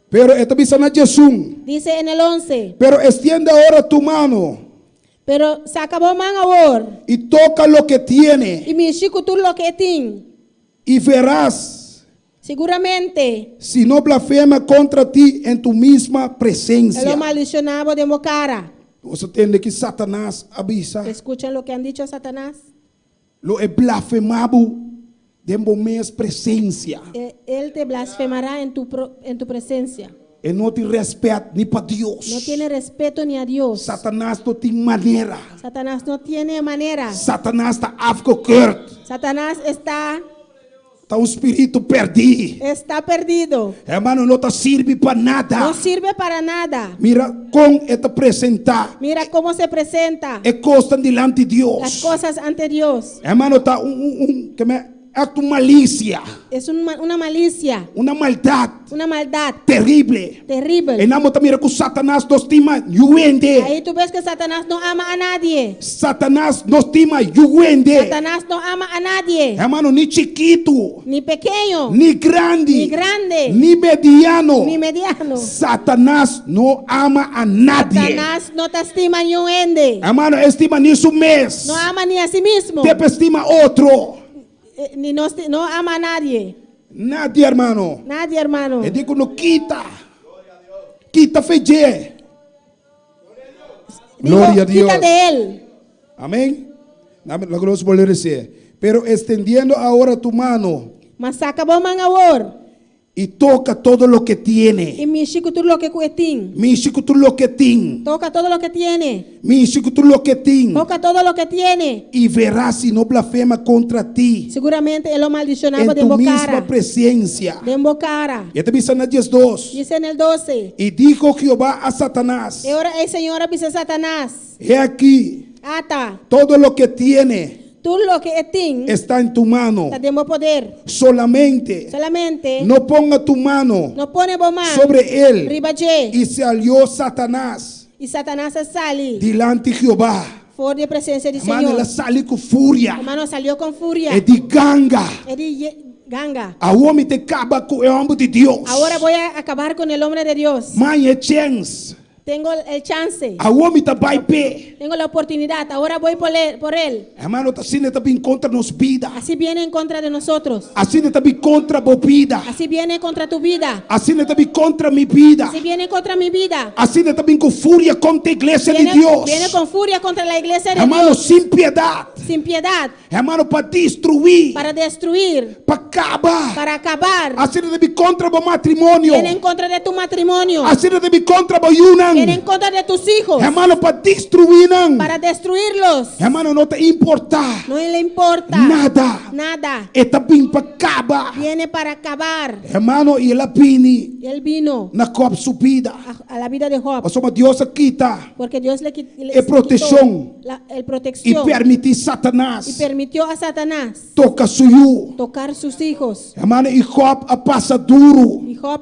Pero e ta bisa na diesun. Dice en el 11. Pero extiende ahora tu mano. Pero saca bo man awor. Y toca lo que tiene. Y mishi cu tur loke e tin. Y verás. Siguramente. Si no blasfema kontra ti en tu misma E lo presensia. maldishoná bo den bo kara. Nos a tende ki Satanas a bisa. Escuchan lo que han dicho Satanás? Lo e blasfemá bo den bo mes presensia. Él te blasfemará en tu en tu presencia. E no tin rèspèt ni pa Dios. No tiene respeto ni a Dios. Satanas no tin manera. Satanás no tiene manera. Satanas ta afgekeurd. Satanás está. Ta un spiritu pèrdí. Está perdido. Hermano, no ta sirbi pa nada. No sirve para nada. Mira kon e ta presentá. Mira cómo se presenta. E kosnan dilanti Dios. Las cosas ante Dios. Hermano, ta un un un ke me akto malisia. Es un una malicia. Una maldat. Una maldad. Terrible. Terrible. Einan bo ta mira ku Satanas no stima yu hende. Ahí tú ves que Satanás no ama a nadie. Satanas no stima yu hende. Satanás no ama a nadie. Hermano, ni chikitu. Ni pequeño. Ni grandi. Ni grande. Ni mediano. Ni mediano. Satanas no ama a nadie. Satanás no ta stima niun hende. Hermano, e stima ni su mes. No ama ni a sí mismo. Te pa stima otro. Ni no, no ama a nadie. Nadie, hermano. Nadie, hermano. E di ku no kita. Kita fe dje. Digo, Gloria a Dios. Quita de él. Amén. Dame la gloria volver a decir. Pero extendiendo ahora tu mano. Ma saka bo man awor. Y toca todo lo que tiene. I mishi ku tur loke ku e tin. Mishi ku tur loke tin. Toca todo lo que tiene. Mishi ku tur loke tin. Toca todo lo que tiene. Y verás si no blasfema contra ti. Seguramente e lo maldiciona bo En den tu bo misma cara. presencia. Den bo cara. Y e ta bisa na 12. Dice en el 12. Y dijo Jehová a Satanás. E ora ei Señor a bisa Satanás. He aquí. Ata. Todo lo que tiene. Tur loke e tin. Está en tu mano. Ta den bo poder. Solamente. Solamente. No ponga tu mano. No pone bo man. Sobre él. Riba dje. Y salió Satanás. Y Satanás a sali. Dilanti Jehová. For di e presencia di Hermano, Señor. el a sali ku furia. Hermano, salió con furia. E di ganga. E di ganga. Awor mi ta kaba ku e homber di Dios. Ahora voy a acabar con el hombre de Dios. M'a haña e chèns. Tengo el chance. Awor mi ta bai p'e. Tengo la oportunidad. Ahora voy por él, por él. Hermano, ta asina e ta bin kontra nos bida. Así viene en contra de nosotros. Asina e ta bin kontra bo bida. Así viene contra tu vida. Asina e ta bin kontra mi bida. Así viene contra mi vida. Asina e ta bin ku furia kontra e iglesia di Viene, Dios. viene con furia contra la iglesia de Hermano, Dios. sin piedat. Sin piedad. Hermano, pa destruí. Para destruir. Pa kaba. Para acabar. Asina e ta bin kontra bo matrimonio. Viene en contra de tu matrimonio. Asina e ta bin kontra bo yunan. Viene en contra de tus hijos. Hermano, pa destruí nan. Para destruirlos. Hermano, no ta importá. No le importa. Nada. Nada. E ta bin pa kaba. Viene para acabar. Hermano, i el a bini. Y él vino. Na Job su bida. A, a la vida de Job. Pasobra Dios a kita. Porque Dios le quit- le E proteccion. quitó la, el I protección. permití Satanas. Y permitió a Satanás. Toca su yu. Tocar sus hijos. Hermano, i Job a pasa duru. Y Job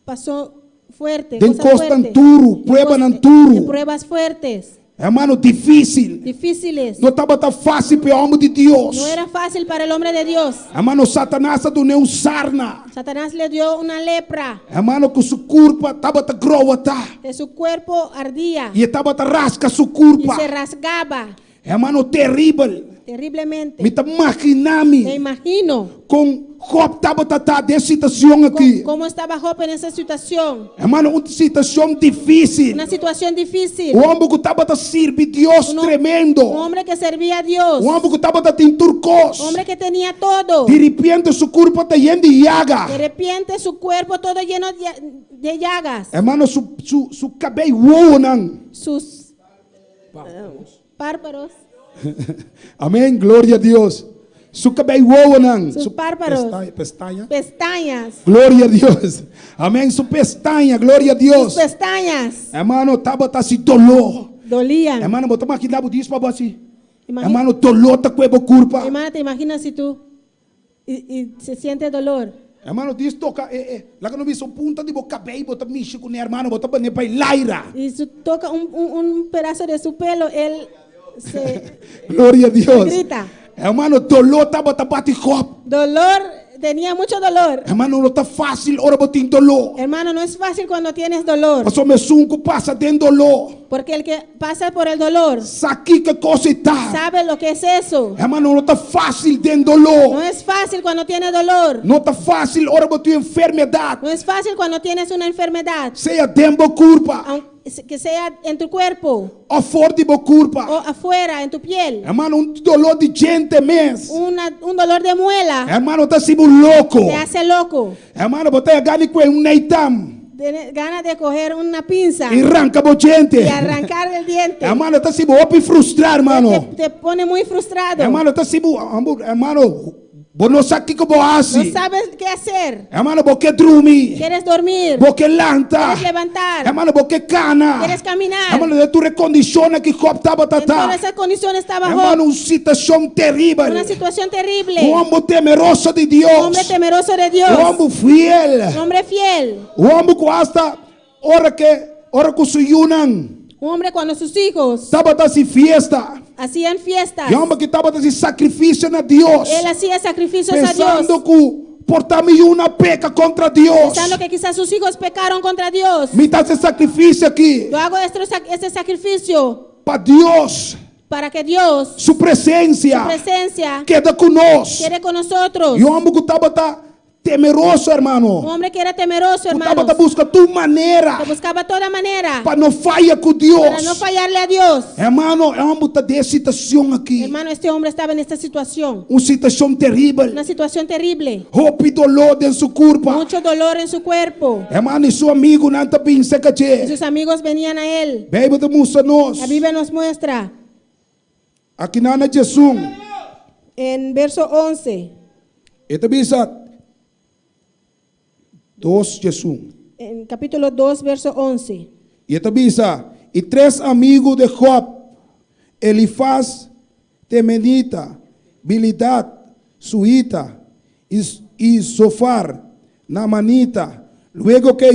pasó fuerte. Den cosas kosnan fuertes. duru, pruebanan duru. En pruebas fuertes. Hermano, difísil. Difíciles. No tabata fásil pa e hòmber di Dios. No era fácil para el hombre de Dios. Hermano, Satanas a dun'é un sarna. Satanás le dio una lepra. Hermano, ku su kurpa tabata growata. De su cuerpo ardía. I e tabata raska su kurpa. Y se rasgaba. Hermano, teribel. Terriblemente. Mi ta imaginá mi. Me imagino. Kon Job tabata ta den e situashon aki. Cómo estaba Job en esa situación. Hermano, un situashon difísil. Una situación difícil. Un hòmber ku tabata sirbi Dios tremendo. Un hombre que servía a Dios. Un hòmber ku tabata tin tur kos. Un hombre que tenía todo. Di repente su kurpa ta yen di yaga. De repente su cuerpo todo lleno de llagas. Hermano, su su su kabei wowonan. Sus párpados. Amén, gloria a Dios. Su cabey wowonan. Sus Su párpados. Pestaña. Pestañas. Gloria a Dios. Amén, su pestaña, gloria a Dios. Sus pestañas. Hermano, tabata hasi doló. Dolían. Hermano, bo ta imaginá bo dies pa bo hasi. Imagina- Hermano, doló ta kue bo kurpa. Hermana, te imaginas si tú y, y se siente dolor. Hermano, dies toka e e. Laga no bisa un punta di bo kabei bo ta mishi kuné, hermano, bo ta bane bai laira. Y su toca un, un, un pedazo de su pelo, él se Gloria a Dios. grita. Hermano, doló tabata bati Job. Dolor Tenía mucho dolor. Hermano, no ta fásil ora bo tin doló. Hermano, no es fácil cuando tienes dolor. Pasobra esun ku pasa den doló. Porque el que pasa por el dolor Sa kiko e kos ei ta. sabe lo que es eso. Hermano, no ta fásil den doló. No es fácil cuando tiene dolor. No ta fásil ora bo tin enfermedat. No es fácil cuando tienes una enfermedad, Sea den bo kurpa aunque que sea en tu cuerpo òf for di bo kurpa. o afuera, en tu piel. Hermano, un doló di djente mes. Un dolor de muela Hermano, ta hasi bo loko. te hace loco. Hermano, bo ta gana di kue un neitam. Tiene ganas de coger una pinza I ranka bo djente. y arrancar el diente. Hermano, ta hasi bo hopi frustrá, hermano. Te pone muy frustrado. Hermano, ta hasi bo, hermano, bo no sa kiko bo No hasi. sabes qué hacer. Hermano, bo ke drumi. Quieres dormir. Bo ke lanta. Quieres levantar. Hermano, bo ke kana. Quieres caminar. Hermano, den tur e kondishonnan ku Job tabata En todas ta. esas condiciones estaba Job. Hermano, un situashon teribel. Una situación terrible. Un hòmber temeroso di Un Dios. hombre temeroso de Dios. Un hòmber fiel. Un hombre fiel. Un hòmber ku asta ora ke ora ku su yunan. Un hombre cuando sus hijos Tabata hasi fiesta. hacían fiestas. E hòmber ki tabata hasi sakrifisio na Dios. Él hacía sacrificios a Dios. Pensando ku por ta mi yunan a peka kontra Dios. Pensando que quizás sus hijos pecaron contra Dios. Mi ta hasi e sakrifisio aki. Yo hago este sacrificio Pa Dios. para que Dios, Su presensia. su presencia, Keda ku nos. quede con nosotros. E hòmber ku tabata Temeroso, hermano. Un hombre que era temeroso, Ku tabata hermanos. buska tur manera. Que buscaba toda manera. Pa no faya ku Dios. Para no fallarle a Dios. Hermano, e hòmber ta den e situashon aki. Hermano, este hombre estaba en esta situación. Un situashon teribel. Una situación terrible. Hopi doló den su kurpa. Mucho dolor en su cuerpo. Hermano, i su amigunan ta bin serka dje. Y sus amigos venían a él. Beibel ta mustra nos. La Biblia nos muestra. Aki nan na diesun. En verso 11. E ta bisa, dos diesun. En capítulo 2, verso 11. I e ta bisa, I tres amigu di Job, Elifaz, temenita, Bilidad, suita, i Zofar, namanita, luego ke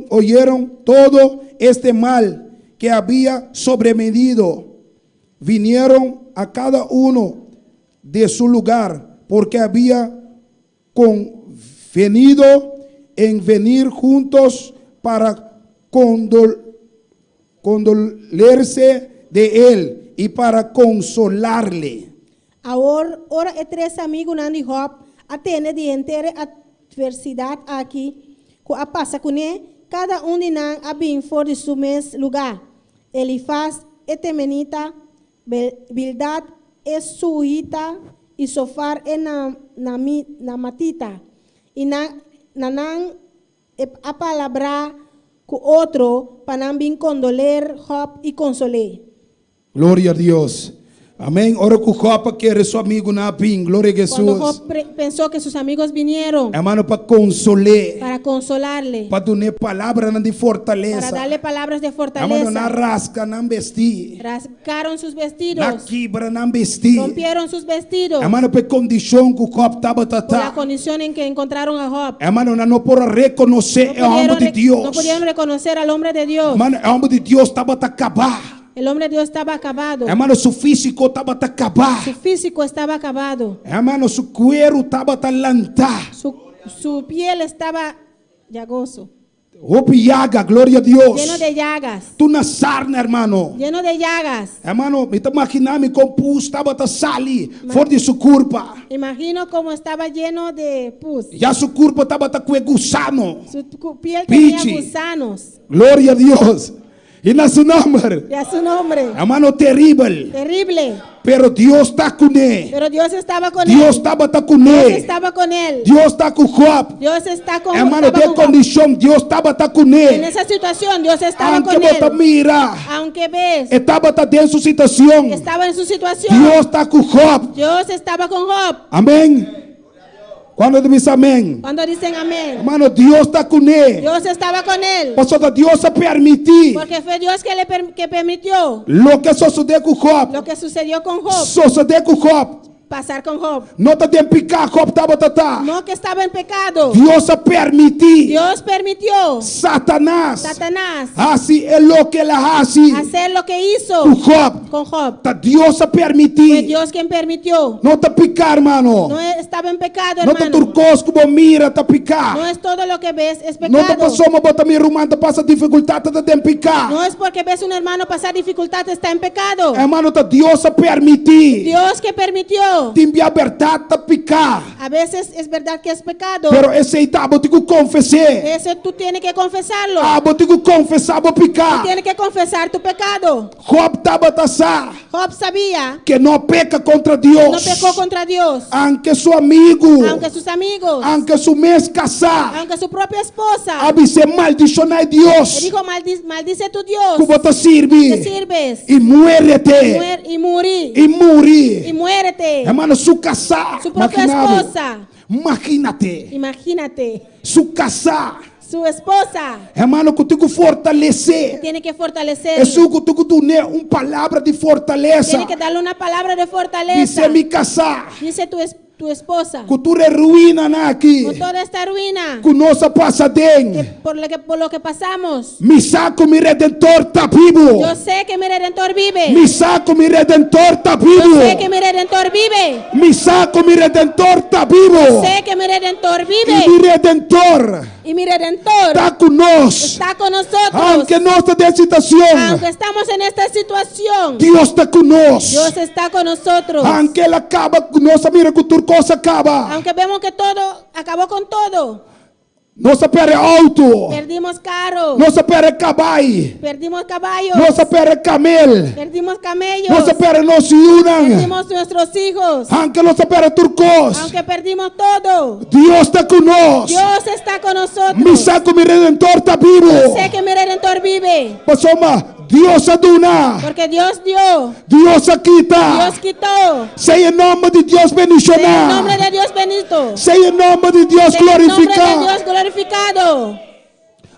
oyeron todo este mal ke habia sobrevenido, Vinieron a cada uno de su lugar, porque había convenido en venir juntos para condolerse de él y para consolarle. Awor, ora e tres amigunan di Job a tende di henter e atversidat aki ku a pasa kuné, kada un di nan a bin for di su mes lugá. Elifaz e temenita, Bildad e suhita i Sofar e namatita. I na nan a palabrá ku otro pa nan bin kondoler Jòb i konsol'é. Gloria a Dios. Amén. Ora ku Job a kere su amigunan a bin. Gloria a Cuando Jesús. Job pensó que sus amigos vinieron Hermano, pa konsol'é. para consolarle, Pa dun'é palabranan di para fortalesa. darle palabras de Hermano, nan fortaleza, raska nan bestí. rasgaron sus Nan vestidos, kibra nan bestí. rompieron sus vestidos Hermano, pa e kondishon ku Job tabata por la ta. condición en que encontraron a Job. Hermano, nan no por a rekonosé No e hòmber pudieron, di no Dios. pudieron reconocer al hombre de Dios. Hermano, e hòmber di Dios tabata kabá. El hombre de Dios estaba acabado. Hermano, su físiko tabata kabá. Su físico estaba acabado. Hermano, su kueru tabata lantá. Su piel estaba llagoso. Hopi yaga, gloria a Dios. Lleno de llagas. Tur na sarna, hermano. Lleno de llagas. Hermano, mi ta imaginá mi kon pus tabata sali for di su kurpa. Imagino como estaba lleno de pus. Ya su kurpa tabata kue gusano. Su piel tenía Pichi. gusanos. Gloria a Dios. I na su nòmber. Y a su nombre. Hermano, teribel. Terrible. Pero Dios ta kuné. Pero Dios estaba con Dios él. tabata Dios kuné. estaba con él. Dios ta ku Job. Dios está con Hermano, estaba den con Job. kondishon Dios tabata En kuné. esa situación Dios estaba Aunke con bo ta él. mira, Aunque ves, e tabata den su situashon. estaba en su situación. Dios ta ku Job. Dios estaba con Job. Amén. Kuantu ta bisa amén? Cuando dicen amén. Hermano, Dios ta kuné. Dios estaba con él. Pasobra Dios a permití. Porque fue Dios que le que permitió Loke a sosodé ku Job. lo que sucedió con Job. Sosodé ku Job. pasar con Job. No ta den piká Job tabata ta. No que estaba en pecado. Dios a permití Dios permitió Satanas Satanás hasi e loke el a hasi hacer lo que hizo ku Job. con Job. Ta Dios a Fue permití. Dios quien permitió. No ta piká, hermano. No estaba en pecado, No ta hermano. tur kos ku bo mira ta piká. No es todo lo que ves es No ta pecado. pasobra bo ta mira ruman ta pasa difikultat ta den piká. No es porque ves un hermano pasar dificultad está en pecado. Hermano, ta Dios a permití. Dios que permitió. Tin bia bèrdat ta piká. A veces es verdad que es pecado. Pero esei ta abo tin ku konfes'é. Eso tú tienes que confesarlo. Abo tin ku konfesá bo piká. Tienes que confesar tu pecado. Job tabata sa Job sabía ku no a peka kontra no Dios. pecó contra Dios. Anke su amigu, Aunque sus amigos, anke su mes kasá, aunque su propia esposa, a bis'é maldishoná le Dios dijo, maldice tu Dios, ku bo ta sirbi que sirves, i muérete y murí, i muri. y muérete. Hermano, su kasá, Su propia imaginabo. esposa. Imagínate, Imagínate, su kasá. su esposa Hermano, ku tin ku fortalesé. tiene que fortalecer, Esun ku tin ku dun'é un palabra di fortalesa. tiene que darle una palabra de fortaleza. Dice mi kasá. Dice tu esposa, Ku tur e ruinanan aki. con toda esta ruina, Ku nos a pasa que den. por lo que pasamos, Mi sa ku mi Redentor ta bibu. yo sé que mi Redentor vive. Mi sa ku mi Redentor ta Yo bibu. sé que mi Redentor vive. Mi sa ku mi Redentor ta bibu. Sé que mi Redentor I vive. mi Redentor Y mi Redentor ta ku nos. está con nosotros. Aunke nos ta den situashon, Aunque estamos en esta situación, Dios ta ku nos. Dios está con nosotros. Aunke el a kaba, nos a mira ku tur kos a kaba. Aunque vemos que todo acabó con todo. Nos a pèrdè outo. Perdimos carro, Nos a pèrdè kabai. perdimos caballos, Nos a pèrdè kamel. perdimos camellos, Nos a pèrdè nos yunan. perdimos nuestros hijos, Aunke nos a pèrdè tur kos. aunque perdimos todo. Dios ta ku nos. Dios está con nosotros. Mi sa ku mi Redentor ta bibu. Sé que mi Redentor vive, Pasobra Dios a duna. porque Dios dio, Dios a kita. Dios quitó. Sea e nòmber di Dios Sea el bendishoná. nombre de Dios bendito. Sea e nòmber di Dios Sea el nombre de glorifiká. Dios glorificado.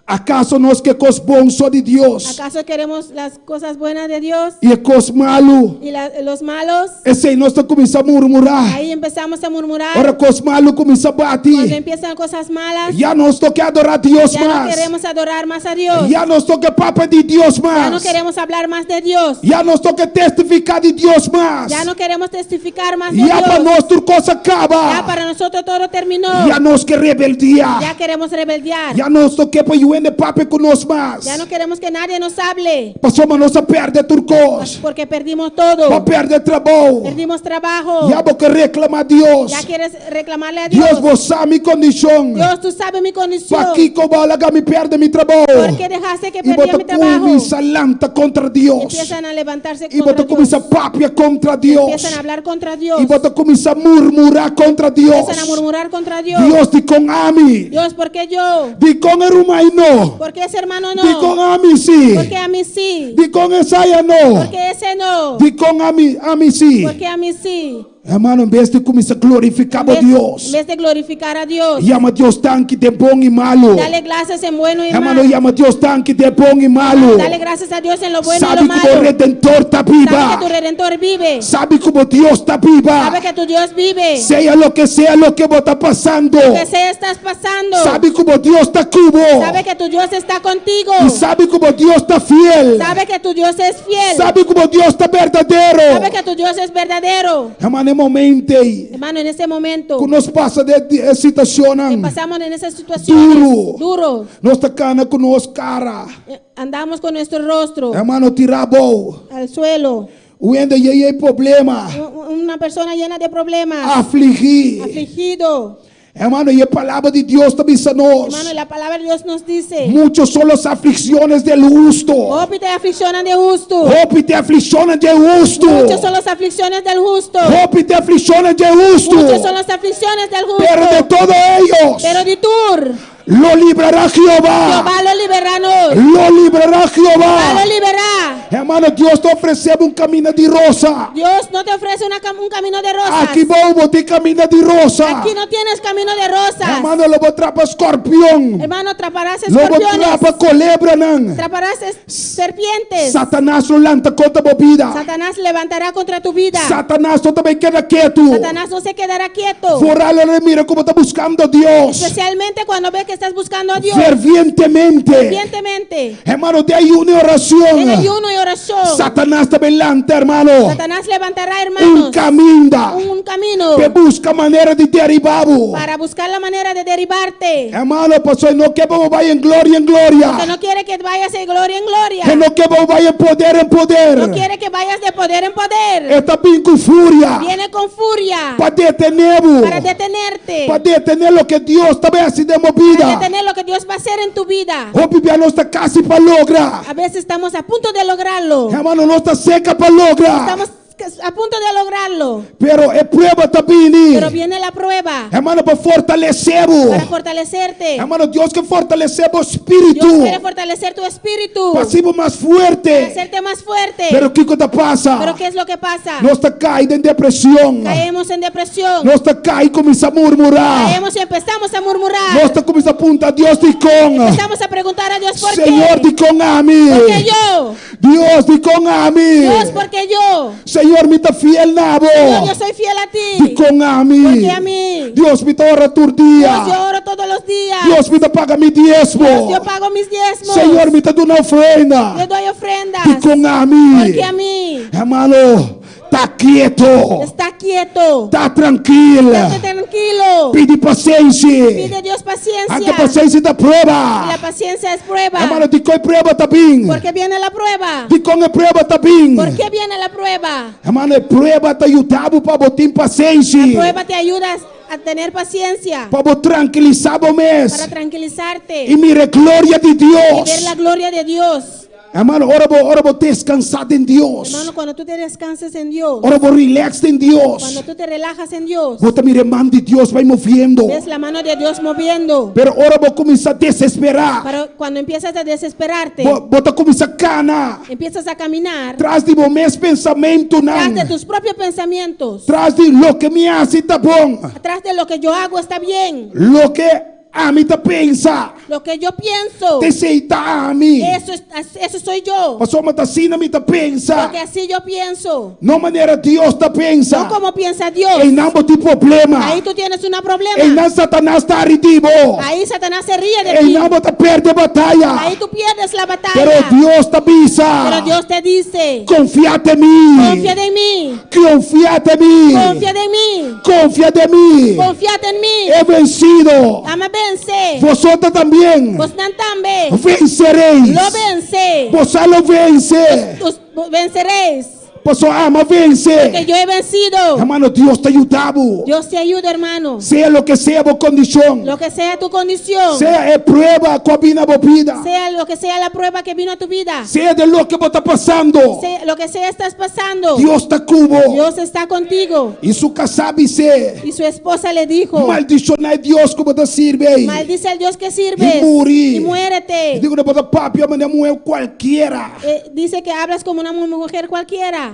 Akaso nos ke kos bon so di Dios ¿Acaso queremos las cosas buenas de Dios i e kos malu? y los malos? Esei nos ta kuminsá murmurá. Ahí empezamos a murmurar. Ora kos malu kuminsá Cuando bati, empiezan cosas malas, ya nos no ke adorá Dios ya no mas. queremos adorar más a Dios. Ya nos no ke papia di Dios Ya no mas. queremos hablar más de Dios. Ya nos no ke testifiká di Dios mas. Ya no queremos testificar más de Ya pa Dios. nos tur kos a Ya kaba. para nosotros todo terminó. Ya nos ke rebeldiá. Ya queremos rebeldear. Ya nos no ke pa niun hende papia ku nos mas. Ya no queremos que nadie nos hable. Pasobra nos a pèrdè tur kos. Porque perdimos todo. Bo a pèrdè trabou. Perdimos trabajo. Ya bo ke reklamá Dios. Ya quieres reclamarle a Dios. Dios, bo sa mi kondishon. Dios, tú sabes mi condición. Pakiko bo a laga mi pèrdè mi trabou? ¿Por qué dejaste que I perdí bo mi trabajo? kuminsá lanta kontra Dios. Empiezan a levantarse I contra bo ta Dios. kuminsá papia kontra Dios. Empiezan a hablar contra Dios. I bo ta kuminsá murmurá kontra Dios. Empiezan a murmurar contra Dios. Dios, dikon ami? Dios, ¿por qué yo? Dikon e ruman no? ¿Por qué ese hermano no? Dikon ami sí? ¿Por qué a mí sí? Dikon esaya no? ¿Por qué ese no? Dikon ami, ami sí? ¿Por qué a mí sí? Hermano, en bes di kuminsá glorifiká Dios, En vez de glorificar a Dios, yama Dios danki den bon i malu. dale gracias en bueno y Hermano, malo. yama Dios danki den bon i malu. Dale gracias a Dios en lo bueno y Sabe lo ku bo malo. Redentor ta Sabe biba. que tu Redentor vive. Sabe ku bo Dios ta biba. Sabe que tu Dios vive. Sea loke sea loke bo ta pasando. Lo que sea estás pasando. Sabe ku bo Dios ta ku bo. Sabe que tu Dios está contigo. I sabe ku bo Dios ta fiel. Sabe que tu Dios es fiel. Sabe ku bo Dios ta berdadero. Sabe que tu Dios es verdadero. Hermano, e momento ei Hermano, en ese momento ku nos pasa den que situashonnan pasamos en esas situaciones duru. duro, Nos ta kana ku nos kara. Andamos con nuestro rostro Hermano, tirá abou. al suelo. Un hende yen di problema. Una persona llena de problemas, Afligí. afligido. Hermano, i e palabra di Dios ta bisa nos. Hermano, la palabra de Dios nos dice: Muchos son las aflicciones del justo. Hopi ta e aflikshonnan di hustu. Hopi ta e aflikshonnan di hustu. Muchas son las aflicciones del justo. Hopi ta e aflikshonnan di hustu. Muchas son las aflicciones del justo. Pero de todos ellos, Pero di tur. Lo librará Jehová. Jehová lo liberá nos. Lo librará Jehová Jehová. lo liberá. Hermano, Dios ta ofresé bo un kaminda di rosa. Dios no te ofrece una cam- un camino de rosas. Aki bou bo tin kaminda di rosa. Aquí no tienes camino de rosas. Hermano, lo bo trapa skorpion. Hermano, atraparás Lo bo escorpiones. trapa kolebranan. Atraparás es- serpientes. Satanas lo lanta kontra bo bida. Satanás levantará contra tu vida. Satanas no ta bai keda ketu. Satanás no se quedará quieto. Foral ora mira ku bo ta buskando Dios. Especialmente cuando ve que estás buscando a Dios. Fervientemente. Fervientemente. Hermano, den ayuno i orashon. En ayuno y oración. Satanas ta bai lanta, hermano. Satanás levantará, Un hermanos, kaminda. un camino Pa buska manera di deribá bo. para buscar la manera de derribarte. Hermano, paso e no ke pa bo bai en gloria en gloria. Porque no quiere que vayas de gloria en gloria. E no ke pa bo bai en poder en poder. No quiere que vayas de poder en poder. E ta bin ku furia. Viene con furia Pa detené bo. para detenerte. Pa detené loke Dios ta bai hasi den bo Para bida. detener lo que Dios va a hacer en tu vida. Hopi bia nos ta kasi pa logra. A veces estamos a punto de lograrlo. Hermano, nos ta serka pa logra. Estamos a punto de lograrlo. Pero e prueba ta bini. Pero viene la prueba Hermano, pa fortalesé bo. para fortalecerte. Hermano, Dios ke fortalesé bo spiritu. Dios quiere fortalecer tu espíritu. Pa hasi bo mas Para fuerte. hacerte más fuerte. Pero kiko ta pasa? Pero ¿qué es lo que pasa? Nos ta kai den depreshon. Caemos en depresión. Nos ta kai kuminsá murmurá. Caemos y empezamos a murmurar. Nos ta kuminsá puntra Dios dikon. Empezamos a preguntar a Dios por Señor qué. dikon ami. ¿Por qué yo? Dios dikon ami. Dios, ¿por qué yo? Señor, mi ta fiel na bo. Dios, yo soy fiel a ti. Dikon ami. ¿Por qué a mí? Dios, mi ta ora tur Dios, dia. yo oro todos los días. Dios, mi ta paga mi diesmo. Dios, yo pago mis diezmos. Señor, mi ta duna ofrenda. Yo doy ofrendas. Dikon ami. ¿Por qué a mí? Hermano, ta quieto. Está quieto. Ta trankil. Estate tranquilo. Pidi pasenshi. Pide a Dios paciencia. Anto pasenshi ta prueba. Y la paciencia es prueba. Hermano, dikon e prueba ta bin. ¿Por qué viene la prueba? Dikon e prueba ta bin. ¿Por qué viene la prueba? Hermano, e prueba ta yuda bo pa bo tin pasenshi. La prueba te ayuda a tener paciencia. Pa bo trankilisá bo mes. Para tranquilizarte. I mira e gloria di Dios. Y ver la gloria de Dios. Hermano, ora bo, ora bo deskansá den Dios. Hermano, cuando tú te descansas en Dios. Ora bo relax den Dios. Cuando tú te relajas en Dios. Bo ta mira e man di Dios bai moviendo. Ves la mano de Dios moviendo. Pero ora bo kuminsá desesperá. Pero cuando empiezas a desesperarte. Bo, bo ta kuminsá kana. Empiezas a caminar. Tras di bo mes pensamentunan. Tras de tus propios pensamientos. Tras di loke mi hasi ta bon. Tras de lo que yo hago está bien. Loke Ami ta pensa. Lo que yo pienso. Esei ta ami. Eso es, eso soy yo. Pasobra ta asina mi ta pensa. Porque así yo pienso. No manera Dios ta pensa. No como piensa Dios. Einan bo tin problema. Ahí tú tienes una problema. Einan Satanas ta hari di bo. Ahí Satanás se ríe de ti. Einan bo ta perde bataya. Ahí tú pierdes la batalla. Pero Dios ta bisa. Pero Dios te dice. Confia den mi. Confía en mí. Confia den mi. Confía en mí. Confia den mi. Confiad en mí. He vencido. Ami a vense. Vosotros también. Bosnan tambe. Venceréis. Lo vense. Boso lo vense. Us, venceréis. Paso ami a vense. Porque yo he vencido. Hermano, Dios ta yuda bo. Dios te ayuda, hermano. Sea loke sea bo kondishon. Lo que sea tu condición. Sea e prueba ku a bin na bo bida. Sea lo que sea la prueba que vino a tu vida. Sea de loke bo ta pasando. Sea lo que sea estás pasando. Dios ta ku bo. Dios está contigo. I su kasá a bis'é. Y su esposa le dijo. Maldishoná e Dios ku bo ta sirbi ei. Maldice al Dios que sirves. I muri. Y muérete. E di ku bo ta papia manera muhé kualkiera. Eh, dice que hablas como una mujer cualquiera.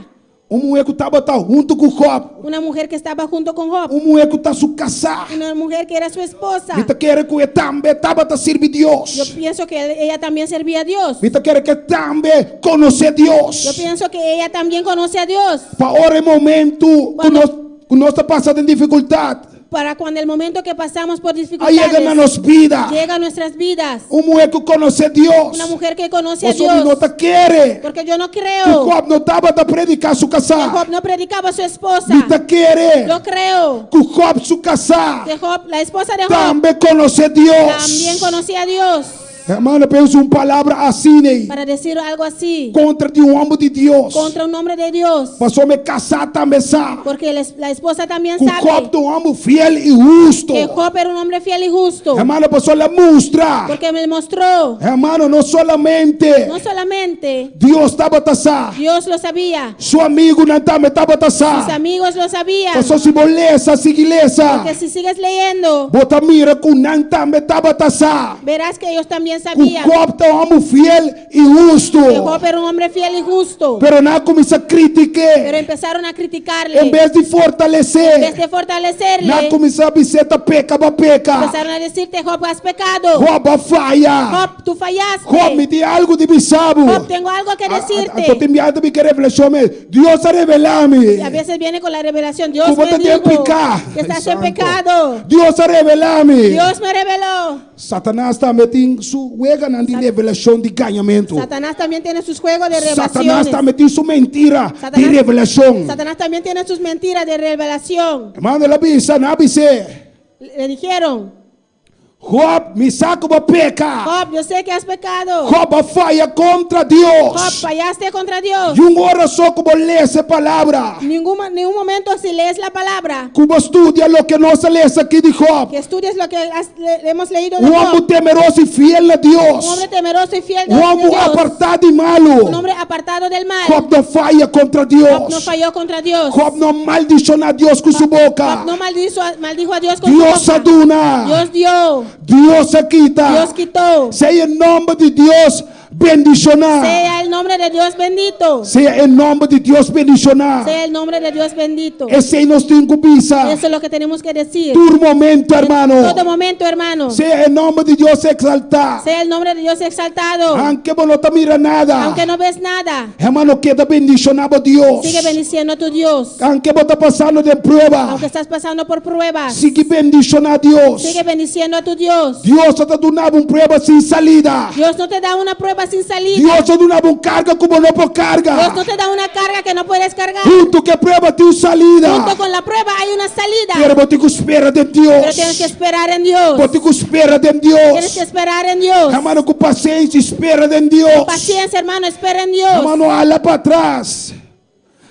Un muhé ku tabata huntu ku Job. Una mujer que estaba junto con Job. Un muhé ku ta su kasá. Una mujer que era su esposa. Mi ta kere ku e tambe tabata sirbi Dios. Yo pienso que ella también servía a Dios. Mi ta kere ku e tambe konosé Dios. Yo pienso que ella también conoce a Dios. Pa ora e momento ku nos ku nos ta pasa den difikultat. Para cuando el momento que pasamos por A yega dificultades na nos bida. llega a nuestras vidas. Un muhé ku konosé Dios. Una mujer que conoce a Pasobra mi Dios. no ta kere. Porque yo no Ku creo. Job no tabata prediká su Que kasá. Job no predicaba a su esposa. Mi ta kere. Yo creo. Ku Job su kasá. Que Job, la esposa de Job, Tambe konosé Dios. también conocía a Dios. Hermano, pa usa un palabra asina ei. Para decir algo así. Kontra di un hòmber di Dios. Contra un hombre de Dios. Pasobra e kasá tambe sa. Porque la esposa también Ku sabe. Job ta un hòmber fiel i hustu. Que Job era un hombre fiel y justo. Hermano, pasobra el a mustra. Porque me mostró. Hermano, no solamente. No solamente. Dios tabata sa. Dios lo sabía. Su amigunan tambe tabata sa. Sus amigos lo sabían. Pasobra si bo lesa, sigui lesa. Porque si sigues leyendo. Bo ta mira ku nan tambe tabata sa. Verás que ellos también Ku sabían. Job ta un hòmber fiel i hustu. Que Job era un hombre fiel y justo. Pero nan a kuminsá kritik'é. Pero empezaron a criticarle. En bes di fortales'é. En vez de fortalecerle. Nan a kuminsá bis'é ta peka bo a peka. Empezaron a decirte Job has pecado. Job a faya. Job tu fallaste. Job mi tin algu di bisa bo. Job tengo algo que decirte. Anto tin biaha ta bin ku e revelashon mes. Dios a revelá mi. Y a veces viene con la revelación. Dios Ku bo me ta den dijo piká. que estás en pecado. Dios a revelá mi. Dios me reveló. Satanas tambe tin su weganan di revelashon di gañamentu. Satanás también tiene sus juegos de Satanas revelaciones. tambe tin su mentira di revelashon. Satanás también tiene sus mentiras de revelación. Hermano, el a bisa, nan a bis'é. Le dijeron. Job, mi sa ku bo a peka. Job, yo sé que has pecado. Job a faya kontra Dios. Job, fallaste contra Dios. I un ora so ku bo lesa e palabra. Ningún, ningún momento si lees la palabra. Ku bo studia loke nos a lesa aki di Job. Que estudies lo que has, le, hemos leído de Un Job. homber temeroso i fiel na Dios. Un hombre temeroso y fiel Un de homber Dios. apartá di malu. Un hombre apartado del mal. Job no faya kontra Dios. Job no falló contra Dios. Job no maldishoná Dios ku su boka. Job no maldizo, maldijo a Dios con Dios su a boca. duna. Dios dio. Dios a kita. Dios quitó. Sea e nòmber di Dios bendishoná. Sea el nombre de Dios bendito. Sea e nòmber di Dios bendishoná. Sea el nombre de Dios bendito. Esei nos tin ku bisa. Eso es lo que tenemos que decir. Tur momento, hermano. Todo momento, hermano. Sea e nòmber di Dios eksaltá. Sea el nombre de Dios exaltado. Aunke bo no ta mira nada. Aunque no ves nada. Hermano, keda bendishoná bo Dios. Sigue bendiciendo a tu Dios. Aunke bo ta pasando den prueba. Aunque estás pasando por pruebas. Sigui bendishoná Dios. Sigue bendiciendo a tu Dios. Dios no ta duna bo un prueba sin salida. Dios no te da una prueba sin salida. Dios no ta duna bo un karga ku bo no por karga. Dios no te da una carga que no puedes cargar. Huntu ku e prueba tin un salida. Junto con la prueba hay una salida. Pero bo tin ku spera den Dios. Pero tienes que esperar en Dios. Bo tin ku spera den Dios. Tienes que esperar en Dios. Hermano, ku pasenshi spera den Dios. Con paciencia, hermano, espera en Dios. Hermano, hala pa atras.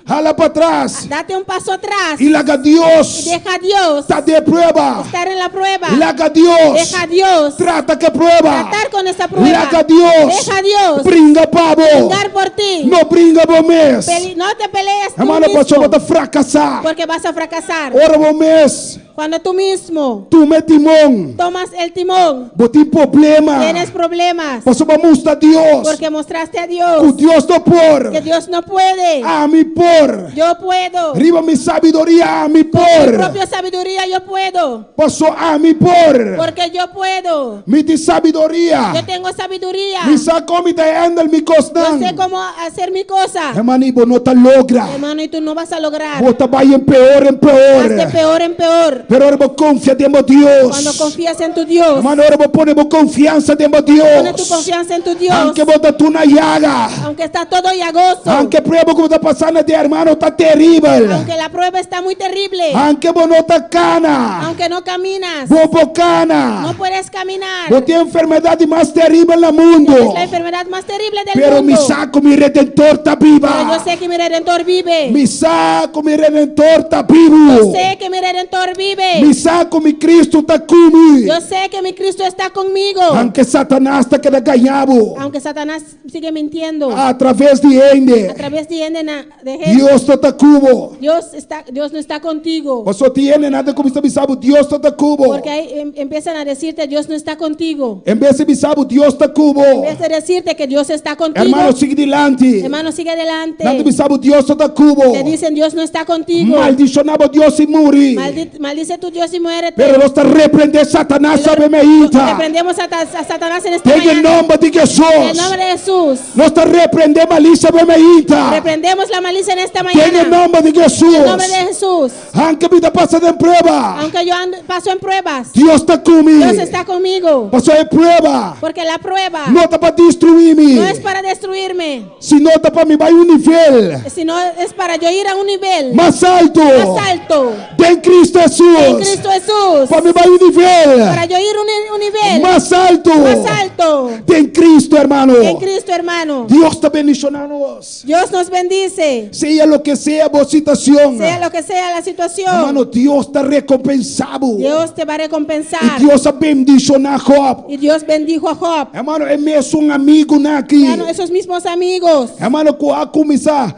Hala pa atras. Date un paso atrás. I laga Dios. Y deja a Dios. Ta den prueba. Estar en la prueba. Laga Dios. Deja a Dios. Trata ku e prueba. Tratar con esa prueba. Laga Dios. Deja a Dios. Bringa pa bo. Bringar por ti. No bringa bo mes. Pele no te pelees tú Hermano, mismo. pasobra bo ta frakasá. Porque vas a fracasar. Ora bo mes. Cuando tú mismo. Tuma e timon. Tomas el timón. Bo tin problema. Tienes problemas. Pasobra bo a mustra Dios. Porque mostraste a Dios. Ku Dios no por. Que Dios no puede. Ami por. Yo puedo. Riba mi sabiduria ami por. Con mi propia sabiduría yo puedo. Paso ami por. Porque yo puedo. Mi tin sabiduria. Yo tengo sabiduría. Mi sa kon mi ta handle mi kosnan. Yo sé cómo hacer mi cosa. Hermano, i bo no ta logra. Hermano, y tú no vas a lograr. Bo ta bai en peor en peor. Vas de peor en peor. Pero ora bo konfia den bo Dios. Cuando confías en tu Dios. Hermano, ora bo pone bo konfiansa den bo Dios. Pone tu confianza en tu Dios. Aunke bo ta tur na yaga. Aunque está todo llagoso. Aunke prueba ku bo ta pasando den, hermano, ta teribel. Aunque la prueba está muy terrible. Aunke bo no ta kana. Aunque no caminas. Bo por kana. No puedes caminar. Bo tin enfermedat di mas teribel na mundu. Es la enfermedad más terrible del Pero mi mundo. sa ku mi Redentor ta biba. Pero yo sé que mi Redentor vive. Mi sa ku mi Redentor ta bibu. Yo sé que mi Redentor vive. Mi sa ku mi Cristo ta ku mi. Yo sé que mi Cristo está conmigo. Aunke Satanas ta keda gaña bo. Aunque Satanás sigue mintiendo. A traves di hende. A través de hende na, de gente. Dios no ta ku bo. Dios está, Dios no está contigo. Paso tin hendenan ta kuminsá bisa bo Dios no ta ku bo. Porque ahí empiezan a decirte Dios no está contigo. En bes di bisa bo Dios ta ku bo. En vez de decirte que Dios está contigo. Hermano, sigui dilanti. Hermano, sigue adelante. Nan ta bisa bo Dios no ta ku bo. Te dicen Dios no está contigo. Maldishoná bo Dios i muri. Maldice tu Dios y muérete. Pero nos ta reprendé Satanás awe meinta. Reprendemos a, a Satanás en esta Den e mañana. nòmber di Jesús. En el nombre de Jesús. Nos ta reprendé malisia awe meinta. Reprendemos la malicia en esta Den mañana. e nòmber di Jesús. En el nombre de Jesús. Aunke mi ta pasa den prueba. Aunque yo ando, paso en pruebas. Dios ta ku mi. Dios está conmigo. Paso e prueba. Porque la prueba. No ta pa destruí mi. No es para destruirme. Sino ta pa mi bai un nivel. Sino es para yo ir a un nivel. Mas alto. Mas alto. Den Cristo Jesús. En Cristo Jesús. Pa mi bai un nivel. Para yo ir un nivel Mas altu. más alto. Den Cristo, hermano. En Cristo, hermano. Dios ta bendishoná nos. Dios nos bendice. Sea loke sea bo situashon. Sea lo que sea la situación. Hermano, Dios ta rekompensá bo. Dios te va a recompensar. I Dios a bendishoná Job. Y Dios bendijo a Job. Hermano, e mesun amigunan aki. Hermano, esos mismos amigos Hermano, ku a kuminsá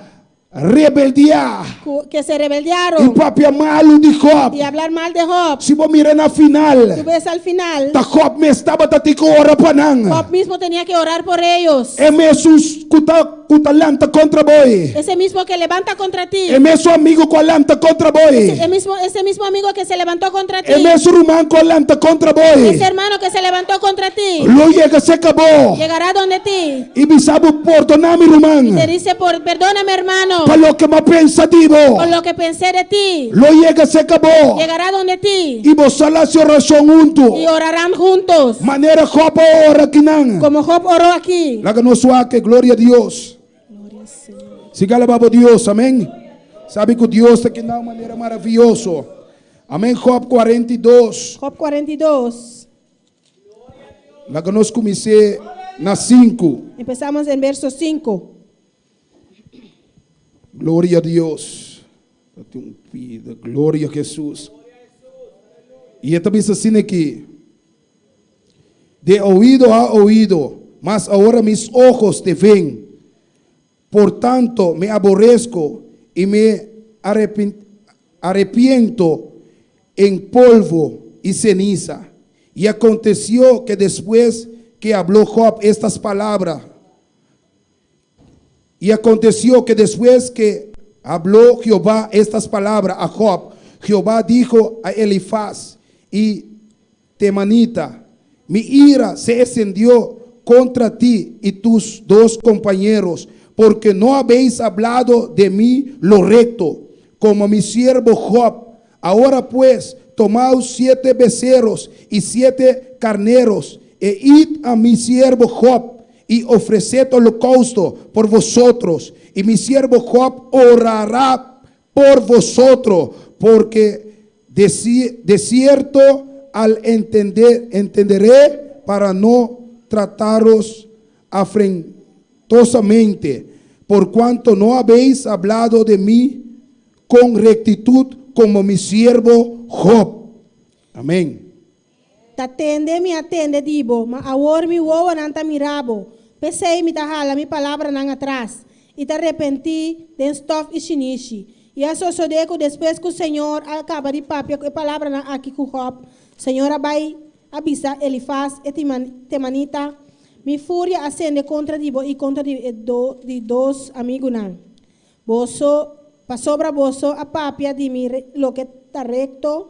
rebeldiá que se i rebeldearon papia malu di Job. y hablar mal de Job. Si bo mira na final, Tú ves al final, ta Job mes tabata tin ku ora pa nan. Job mismo tenía que orar por ellos. E mesun ku ta ku ta lanta kontra bo. E Ese mismo que levanta contra ti. mesun amigu ku a lanta kontra bo. Ese mismo, ese mismo amigo que se levantó contra ti. E mesun ruman ku a lanta kontra bo. Ese hermano que se levantó contra ti. Lo yega serka bo. Llegará donde ti. I bisa bo pordoná mi ruman. Te dice, por, perdóname hermano. Pa loke m'a pensa di bo. Por lo que pensé de ti. Lo yega serka bo. Llegará donde ti. I boso lo hasi orashon huntu. Y orarán juntos. Manera Job a ora akinan. Como Job oró aquí. Laga nos wak, gloria Dios. Siga alabá bo Dios, amén. Sabi ku Dios ta kina un manera maravioso. Amén, Job 42. Job 42. Laga nos kumins'é na sinku. Empezamos en verso 5. Gloria a Dios. Ta tin un pida. Gloria a Jesús. I e ta bisa asina aki. De oído ha oído, mas ahora mis ojos te ven. Por tanto me aborrezco y me arrepiento en polvo y ceniza. Y aconteció que después que habló Job estas palabras, y aconteció que después que habló Jehová estas palabras a Job, Jehová dijo a Elifaz y Temanita, Mi ira se encendió contra ti y tus dos compañeros, porque no habéis hablado de mí lo recto, como mi siervo Job. Ahora pues, tomaos siete becerros y siete carneros, e id a mi siervo Job, y ofreced holocausto por vosotros, y mi siervo Job orará por vosotros, porque de cierto al entender, entenderé para no trataros afrentosamente, por cuanto no habéis hablado de mí con rectitud como mi siervo Job. Amén. Ta tende mi a tende di bo, ma awor mi wowonan ta mira bo. P'esei mi ta hala mi palabranan atras, i ta repentí den stòf i shinishi. I a sosodé ku despues ku señor a kaba di papia ku e palabranan aki ku Jòb, señor a bai a bisa Elifas e temanita, Mi furia a sende kontra di bo i kontra di e di dos amigunan. Boso, pasobra boso a papia di mi loke ta rekto,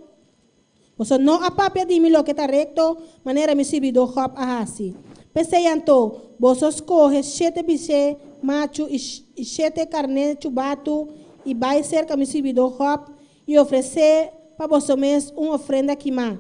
Boso no a papia di mi loke ta rekto, manera mi sirbidó Jòb a hasi. P'esei anto, boso skohe shete bisé machu i shete karné chubatu i bai serka mi sirbidó Jòb i ofresé pa boso mes un ofrenda kimá.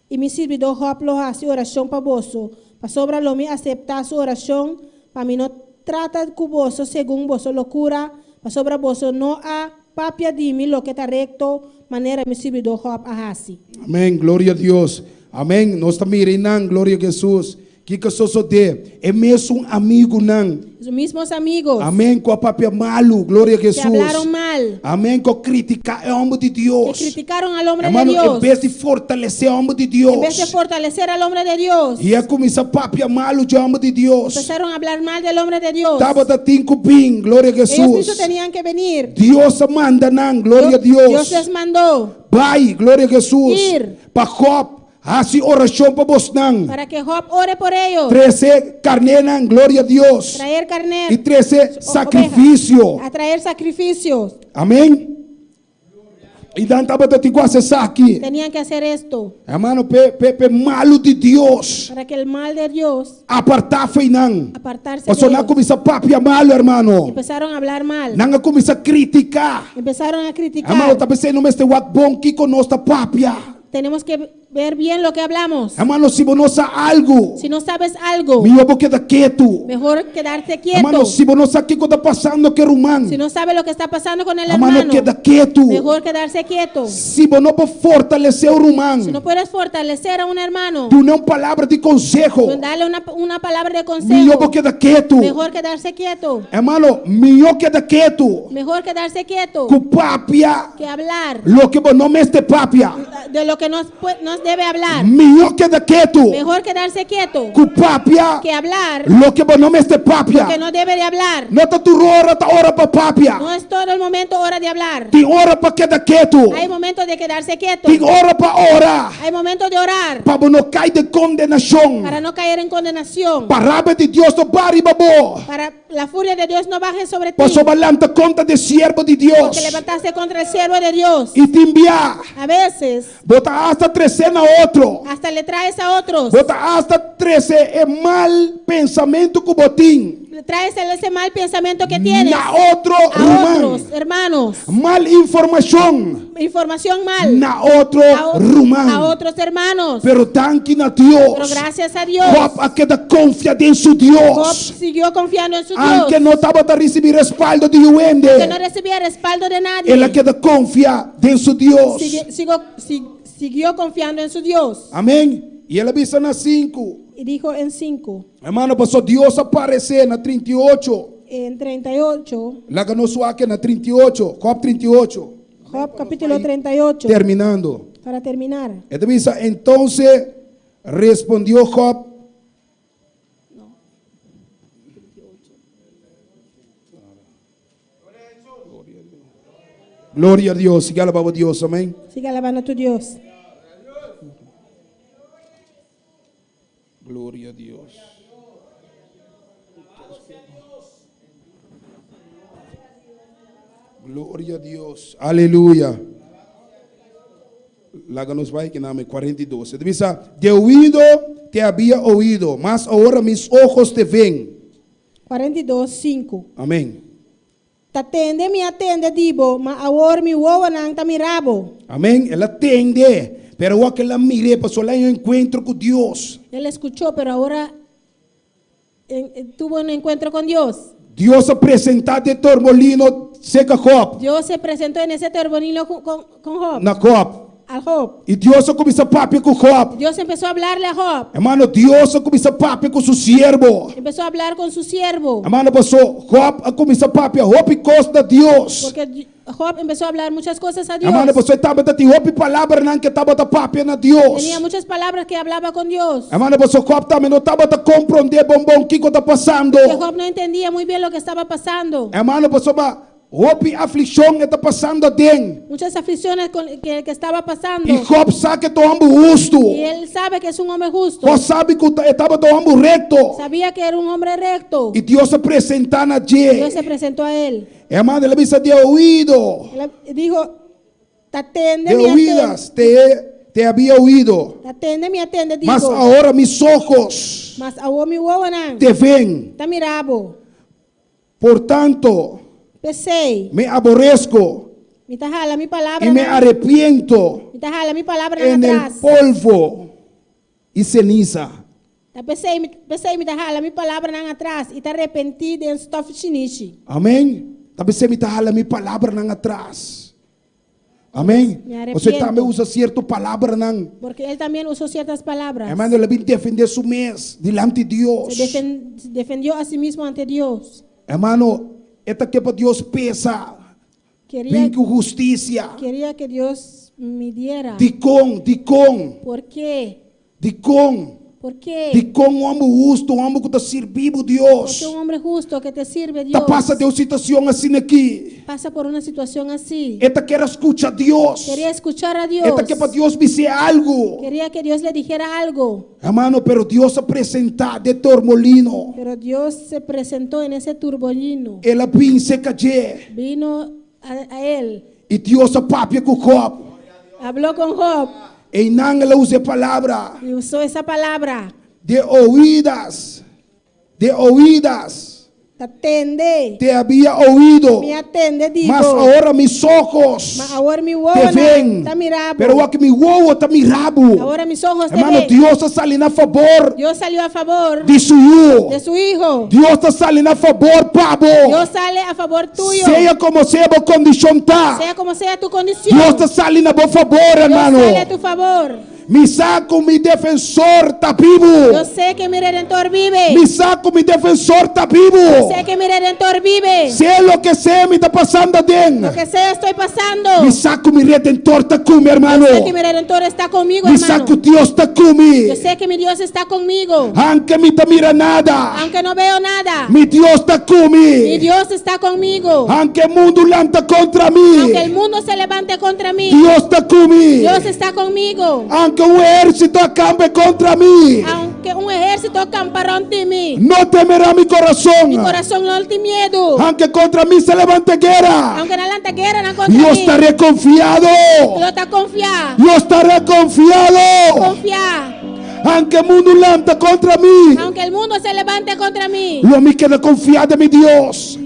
I mi sirbidó Jòb lo hasi orashon pa boso, pasobra lo mi aseptá su orashon pa mi no trata ku boso segun boso lokura, pasobra boso no a Papia di mi loke ta rekto, manera mi sirbidó Jòb a hasi. Amén, gloria a Dios. Amén, nos ta mira einan, gloria a Jesús. Kiko a sosodé? E mesun amigunan. Esos mismos amigos. Amén, ku a papia malu, gloria a Que Jesús. hablaron mal. Amén, ku a kritiká e hòmber di Dios. Que criticaron al hombre de Hermano, Dios. en bes di fortalesé e hòmber di Dios. En bes de fortalecer al hombre de Dios. I a kuminsá papia malu dje hòmber di Dios. Empezaron a hablar mal del hombre de Dios. Tabata tin ku bin, gloria a Ellos Jesús. mismos tenían que venir. Dios a manda nan, gloria a Dios. Dios les mandó. Bai, gloria a Jesús. Ir. Pa Job hasi orashon pa bosnan. Para que Job ore por ellos. Trese karnénan, gloria a Dios. Traer carner. I trese sakrifisio. A traer sacrificios. Amén. I nan tabata tin ku hasi esaki. Tenían que hacer esto. Hermano, p'e, p'e, p'e malu di Dios. Para que el mal de Dios. Apartá fei nan. Apartarse Pasobra de nan a ellos. kuminsá papia malu, hermano. Empezaron a hablar mal. Nan a kuminsá kritiká. Empezaron a criticar. Hermano, ta p'esei no mester wak bon kiko nos ta papia. Tenemos que ver bien lo que hablamos. Hermano, si bo no sa algu, Si no sabes algo, mihó bo keda ketu. mejor quedarte Hermano, quieto. si bo no sa kiko ta pasando ku e ruman, Si no sabe lo que está pasando con el hermano, hermano, keda ketu. mejor quedarse quieto. Si bo no por fortalesé un ruman, Si no puedes fortalecer a un hermano, dun'é un palabra di konseho, dale una palabra de mihó bo consejo. keda ketu. Mejor quedarse quieto. Hermano, mihó keda ketu Mejor quedarse quieto ku papia que hablar loke bo no mester papia. de lo que no no debe hablar. Mihó keda ketu Mejor quedarse quieto ku papia que hablar loke bo no mester papia. lo que no debe de hablar. No ta tur ora ta ora pa papia. No es todo el momento hora de hablar. Tin ora pa keda ketu. Hay momento de quedarse quieto. Tin ora pa ora. Hay momento de orar Pa bo no kai den kondenashon. para no caer en condenación. Pa rabia di Dios no baha riba bo. Para la furia de Dios no baje sobre ti. Pasobra bo a lanta kontra di siervo di Dios. Porque levantaste contra el siervo de Dios. I tin bia. A veces Bo ta asta trese na otro. hasta le traes a otros. Bo ta asta trese e mal pensamentu ku bo tin. Le traes ese mal pensamiento que tienes Na otro a ruman. otros hermanos. Mal informashon. Información mal. Na otro A, ruman. a otros hermanos. Pero danki na Dios. Pero gracias a Dios. Job a keda konfia den su Job Dios. siguió confiando en su Dios. Aunke no tabata risibí respaldo di yu hende. Que no recibía respaldo de nadie. El a keda konfia den su Dios. Sigue- sigo- si- siguió confiando en su Dios. Amén. I el a bisa na sinku. Y dijo en 5, Hermano, paso Dios a paresé na 38. en 38, Laga nos wak na 38, Job 38. Job capítulo 38, Terminando. para terminar. E ta bisa, entonces respondió Job. Gloria a Dios. Sigue alabando a Dios. Amén. Sigue alabando a tu Dios. Gloria a Dios. Gloria a Dios. Aleluya. Laga nos bai que name 42. E bisa, de oído te había oído, mas ahora mis ojos te ven. 42, 5. Amén. Ta tende mi a tende di bo, ma awor mi wowonan ta mira bo. Amén. El a tende, pero awor ku el a mir'é, pasó el a haña un enkuentro ku Dios. Él escuchó, pero ahora tuvo un encuentro con Dios. Dios a presentá den tormolino serka Job. Dios se presentó en ese torbellino con, con Job. Na Job. Al Job. I Dios a kuminsá papia ku Job. Dios empezó a hablarle a Job. Hermano, Dios a kuminsá papia ku su siervo. Empezó a hablar con su siervo. Hermano, pasó Job a kuminsá papia hopi kos na Dios. Porque Job empezó a hablar muchas cosas a Dios. Hermano, pasó e tabata tin hopi palabranan ku e tabata papia na Dios. Tenía muchas palabras que hablaba con Dios. Hermano, pasó Job tambe no tabata komprondé bon bon kiko ta pasando. Que Job no entendía muy bien lo que estaba pasando. Hermano, pasobra hopi aflikshon e ta pasando aden. Muchas aflicciones con, que estaba pasando. I Job sa ku e ta un hòmber hustu. Y él sabe que es un hombre justo. Job sabe ku e tabata un hòmber rekto. Sabía que era un hombre recto. I Dios a presentá na dje. Dios se presentó a él. Hermano, el a bisa de oído. Él dijo, ta tende De mi a oídas te, te había oído. Ta tende mi a tende di bo. Mas ahora mis ojos Mas awor mi wowonan. te ven. Ta mira bo. Por tanto, P'esei. me aborrezco Mi ta hala mi palabra. y me arrepiento Mi ta hala mi palabra en el atras. polvo y ceniza. Ta p'esei mi p'esei mi ta hala mi palabranan atras i ta arepentí den stòf i shinishi. Amén. Ta p'esei mi ta hala mi palabranan atras. Amén. Mi Pasobra arrepiento. tambe a usa sierto palabranan. Porque él también usó ciertas palabras. Hermano, el a bin defendé su mes dilanti Dios. Se defen- defendió a sí mismo ante Dios. Hermano, e ta ke pa Dios pesa. Quería, Bin ku hustisia. quería que Dios midiera. Dikon, dikon, ¿Por qué? dikon. ¿Por qué? Dikon un hòmber hustu, un hòmber ku ta sirbi bo Dios. Porque un hombre justo que te sirve Ta Dios pasa den un situashon asina aki. pasa por una situación así. E ta kier skucha Dios. Quería escuchar a Dios. E ta ke pa Dios bis'é algu. Quería que Dios le dijera algo. Hermano, pero Dios a presentá den tormolino. Pero Dios se presentó en ese turbocino. El a bin serka dje. Vino a él. I Dios a papia ku Job. Habló con Job. Einan el a usa e palabra. Y usó esa palabra. De oídas. De oídas. Ta tende. Te había oído. Mi a tende di Mas bo. ahora mis ojos Ma awor mi te wowonan ven. ta mira bo. Pero wak mi wowo ta mira bo. Ahora mis ojos te Hermano, ven. Dios ta sali na fabor Dios salió a favor di su yu. de su hijo. Dios ta sali na fabor pa bo. Dios sale a favor tuyo. Sea como sea bo kondishon ta. Sea como sea tu condición. Dios ta sali na bo fabor, Dios hermano. sale a tu favor. Mi sa ku mi defensor ta bibu. Yo sé que mi redentor vive. Mi sa ku mi defensor ta bibu. Yo sé que mi redentor vive. Sea loke sea mi ta pasando aden. Lo que sea estoy pasando. Mi sa ku mi redentor ta ku mi, hermano. Yo sé que mi redentor está conmigo, Mi sa hermano. ku Dios ta ku mi. Yo sé que mi Dios está conmigo. Aunke mi ta mira nada. Aunque no veo nada. Mi Dios ta ku mi. Mi Dios está conmigo. Aunke mundu lanta kontra mi. Aunque el mundo se levante contra mí. Dios ta ku mi. Dios está conmigo. Aunke un ehérsito akampe kontra mi. Aunke un ehérsito kampa rònt di mi. No temerá mi korason. Mi korason no tin miedu. Aunke kontra mi se levante guera. Aunke nan lanta guera nan kontra Yo mi. estaré konfiado. Lo ta konfiá. Yo estaré konfiado. Konfiá. Aunke mundu lanta kontra mi. Aunke el mundo se levante kontra mi. Lo mi keda konfiá den mi Dios.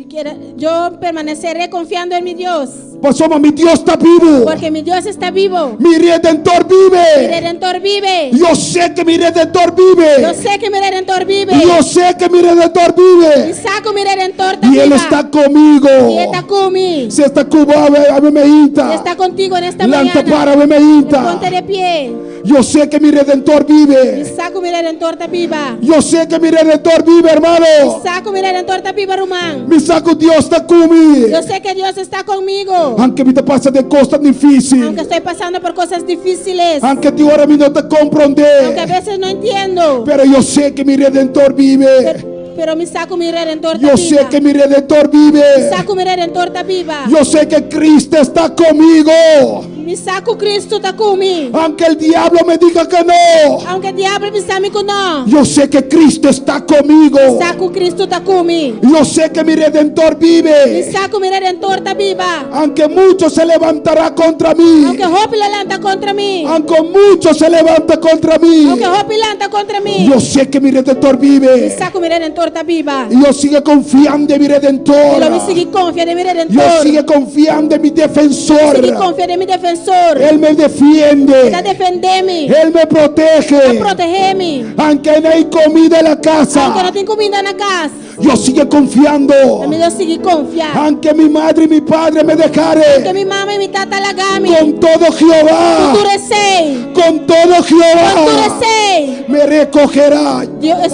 Yo permaneceré confiando en mi Dios. Pasobra mi Dios ta bibu. Porque mi Dios está vivo. Mi Redentor bibe. Mi Redentor vive. Yo sé que mi Redentor vive. Yo sé que mi Redentor vive. Yo sé que mi Redentor vive. Mi sa ku mi Redentor ta Y Él biba. está conmigo. I e ta ku mi. Si e ta ku bo, awe meinta. Si está contigo en esta Lanta mañana. para, awe meinta. Ponte de pie. Yo sé que mi Redentor vive. Mi sa ku mi Redentor ta biba. Yo sé que mi Redentor vive, hermano. Mi sa ku mi Redentor ta biba, ruman. Mi sa ku Dios ta ku mi. Yo sé que Dios está conmigo. Aunke mi ta pasa den kosnan difísil. Aunque estoy pasando por cosas difíciles. Aunke tin ora mi no ta komprondé. Aunque a veces no entiendo. Pero yo sé que mi Redentor vive. Pero, pero mi sa ku mi Redentor ta Yo biba. sé que mi Redentor vive. Mi sa ku mi Redentor ta biba. Yo sé que Cristo está conmigo. Mi sa ku Cristo ta ku mi. Aunque el diablo me diga que no. Aunke diabel bisa mi ku no. Yo sé que Cristo está conmigo. Mi sa ku Cristo ta ku mi. Yo sé que mi Redentor vive. Mi sa ku mi Redentor ta biba. Aunque muchos se levantará contra mí. Aunke hopi lo lanta kontra mi. Aunque muchos se levanta contra mí. Aunke hopi lanta kontra mi. Yo sé que mi Redentor vive. Mi sa ku mi Redentor ta biba. Y yo sigue confiando en mi Redentor. I lo mi sigui konfia den mi Redentor. Yo sigue confiando en mi defensor. Sigui konfia den mi defensor. Él me defiende. E ta defendé mi. Él me protege. E ta protehé mi. Aunque no hay comida en la casa. Aunke no tin kuminda na kas. Yo sigue confiando. Ami lo sigui konfia. Aunque mi madre y mi padre me dejare. Aunke mi mama i mi tata laga mi. Con todo Jehová. Ku tur esei. Con todo Jehová. Ku tur esei. Me recogerá. Dios,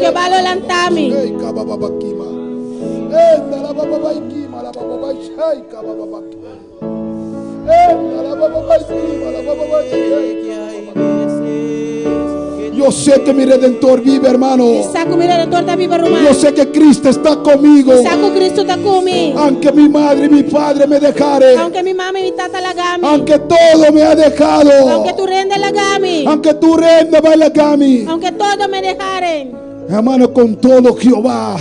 Jehová lo lanta mi. Yo sé que mi Redentor vive, hermano. Mi sa ku mi Redentor ta biba, ruman. Yo sé que Cristo está conmigo. Mi sa ku Cristo ta ku mi. Aunque mi madre y mi padre me dejare. Aunke mi mama i mi tata laga mi. Aunque todo me ha dejado. Aunke tur hende laga mi. Aunque tur hende bai laga mi. Aunque todo me dejaren. Hermano, con todo Jehová.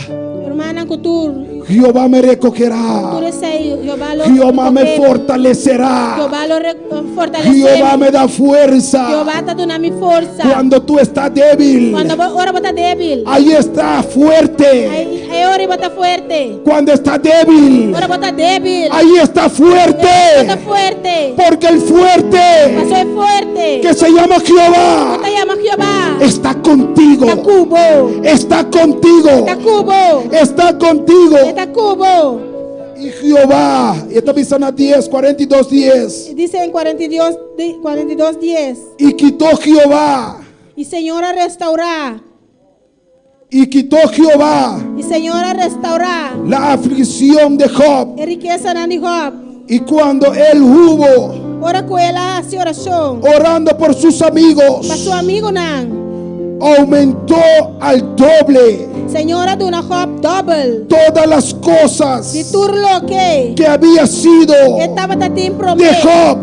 Rumannan ku tur. Jehová me recogerá. Tur esei, Jehová lo Jehová me recoge. fortalecerá. Jehová lo fortalece. Jehová me da fuerza. Jehová ta duna mi forsa. Cuando tú estás débil. Cuando bo, ora bo ta débil. Ahí está fuerte. Ahí, ahí ora bo ta fuerte. Cuando está débil. Ora bo ta débil. Ahí está fuerte. Ahí ta fuerte. Porque el fuerte. Paso e fuerte. Que se llama Jehová. Ku ta yama Jehová. Está contigo. Ta ku bo. Está contigo. Ta ku bo. Está contigo. Ta ku bo. Y Jehová, y está pensando a 10, 42, 10. Dice en 42, 42, 10. Y quitó Jehová. Y Señor a restaurá. Y quitó Jehová. Y Señor a restaurá. La aflicción de Job. E rikesanan di Job. Y cuando él hubo. Ora ku el a hasi orashon. Orando por sus amigos. Pa su amigunan. Aumentó al doble. Señor a duna Job dòbel. Todas las cosas. Di tur loke. Que había sido. E tabata tin promé. De Job.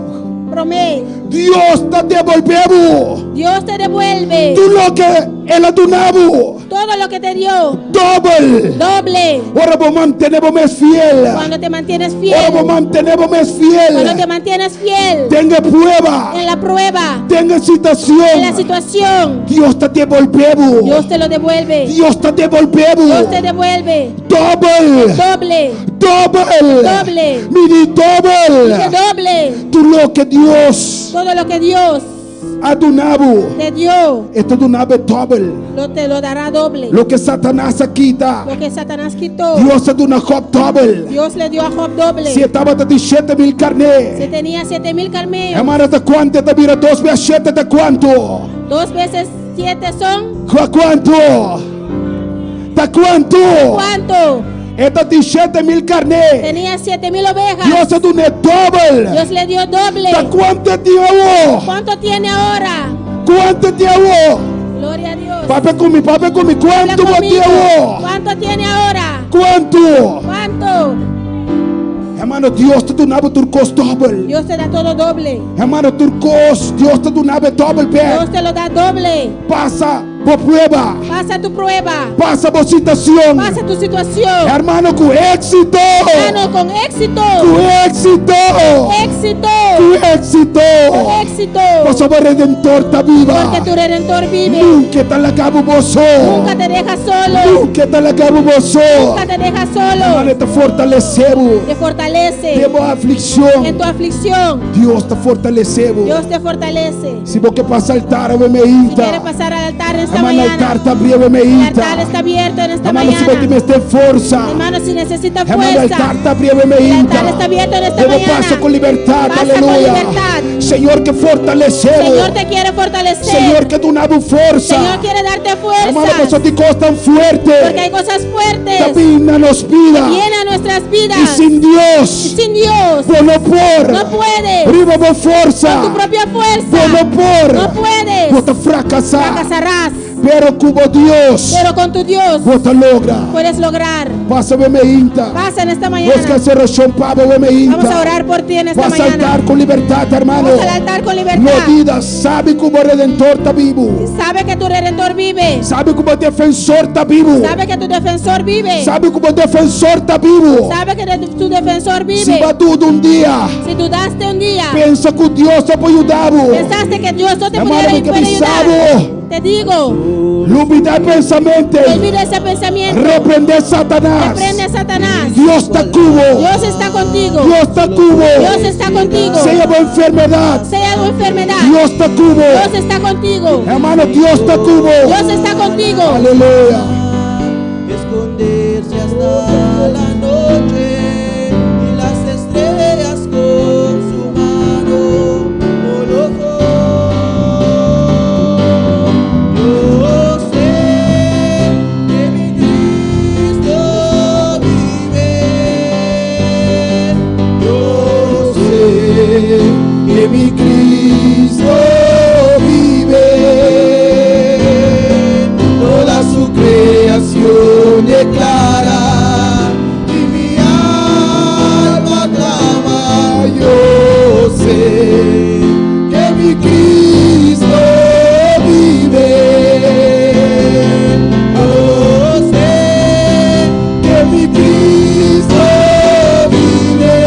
Promé. Dios ta debolbé bo. Dios te devuelve. Tur loke el a duna bo. Todo lo que te dio, Dòbel. Doble. Ora bo mantené bo mes fiel. Cuando te mantienes Ora bo fiel. mantené bo mes fiel. Cuando te mantienes fiel. Den e prueba. En la prueba. Den e situashon. En la situación. Dios ta debolbé bo. Dios te lo devuelve. Dios ta debolbé bo. Dios te devuelve. Dòbel. Doble. Dòbel. Doble. Mi di dòbel. Dije doble. Tur loke Dios Todo lo que Dios a duna bo. te dio, E ta duna bo dòbel. lo te lo dará doble. Loke Satanas a kita. Lo que Satanás quitó, Dios a duna Job dòbel. Dios le dio a Job doble. Si e tabatin 7000 karné. Si tenía 7000 camellos, Hermano, ta kuantu ta bira dos bes shete ta kuantu? Dos veces siete son. Kuantu? Ta kuantu? ¿Cuánto? E tabatin 7000 karné. Tenía 7000 ovejas. Dios a dun'é dòbel. Dios le dio doble. Ta kuantu e tin awor? ¿Cuánto tiene ahora? Kuantu e tin awor? Gloria a Dios. Papia ku mi, papia ku mi. Habla Kuantu bo tin conmigo. awor? ¿Cuánto tiene ahora? Kuantu? ¿Cuánto? Hermano, Dios ta duna bo tur kos dòbel. Dios te da todo doble. Hermano, tur kos, Dios ta duna bo dòbel bèk. Dios te lo da doble. Pasa bo prueba. Pasa tu prueba. Pasa bo situashon. Pasa tu situación. Hermano, ku éksito. Hermano, con éxito. Ku éksito. Éxito. Ku éksito. Con éxito. Pasobra bo Redentor ta biba. Porque tu Redentor vive. Nunka e ta laga bo so. Nunca te deja solo. Nunka e ta laga bo so. Nunca te deja solo. Hermano, e ta fortalesé bo. Te fortalece. Den bo aflikshon. En tu aflicción. Dios ta fortalesé bo. Dios te fortalece. Si bo ke pasa altar, awe Si meinta. quiere pasar al altar en esta Hermano, mañana. altar ta habrí awe El meinta. altar está abierto en esta Hermano, si bo mañana. mester forsa. Hermano, si necesita Hermano, fuerza. altar ta habrí awe El meinta. altar está abierto en esta Debo mañana. pasa ku libertat, Pasa con aleluya. libertad. Señor ke fortalesé bo. Señor te quiere fortalecer. Señor ke duna bo forsa. Señor quiere darte fuerza. Hermano, pasobra tin kos tan fuerte. Porque hay cosas fuertes. Ta bin na nos bida. Viene a nuestras vidas. I sin Dios. Y sin Dios. Bo no por. No puedes. Riba bo forsa. Con tu propia fuerza. Bo no por. No puedes. Bo ta frakasá. Fracasarás. Pero ku bo Dios. Pero con tu Dios. Bo ta logra. Puedes lograr. Pasa awe meinta. Pasa en esta mañana. Nos ke hasi orashon pa bo awe meinta. Vamos a orar por ti en esta Pasa mañana. altar ku libertat, hermano. Vamos al altar con libertad. No duda, sabi ku bo Redentor ta bibu. Sabe que tu Redentor vive. Sabi ku bo defensor ta bibu. Sabe que tu defensor vive. Sabi ku bo defensor ta bibu. Sabe que tu defensor vive. Si bo a duda un dia. Si dudaste un día. Pensa ku Dios no por yuda bo. Pensaste que Dios no te Hermano, pudiera mi ke puede ayudar. bisa bo. Te digo. Lubidá e pensamentu. Olvida ese pensamiento. Reprendé Satanas. Reprende a Satanás. Dios ta ku bo. Dios está contigo. Dios ta ku bo. Dios está contigo. Sea bo enfermedat. Sea tu enfermedad. Dios ta ku bo. Dios está contigo. Hermano, Dios ta ku bo. Dios está contigo. Aleluya. Esconderse hasta la noche y las estrellas con su mano colocó. Yo sé que mi Cristo vive. Yo sé que mi Cristo vive. Toda su creación declara y mi alma clama. Yo sé que mi Cristo vive. Yo sé que mi Cristo vive.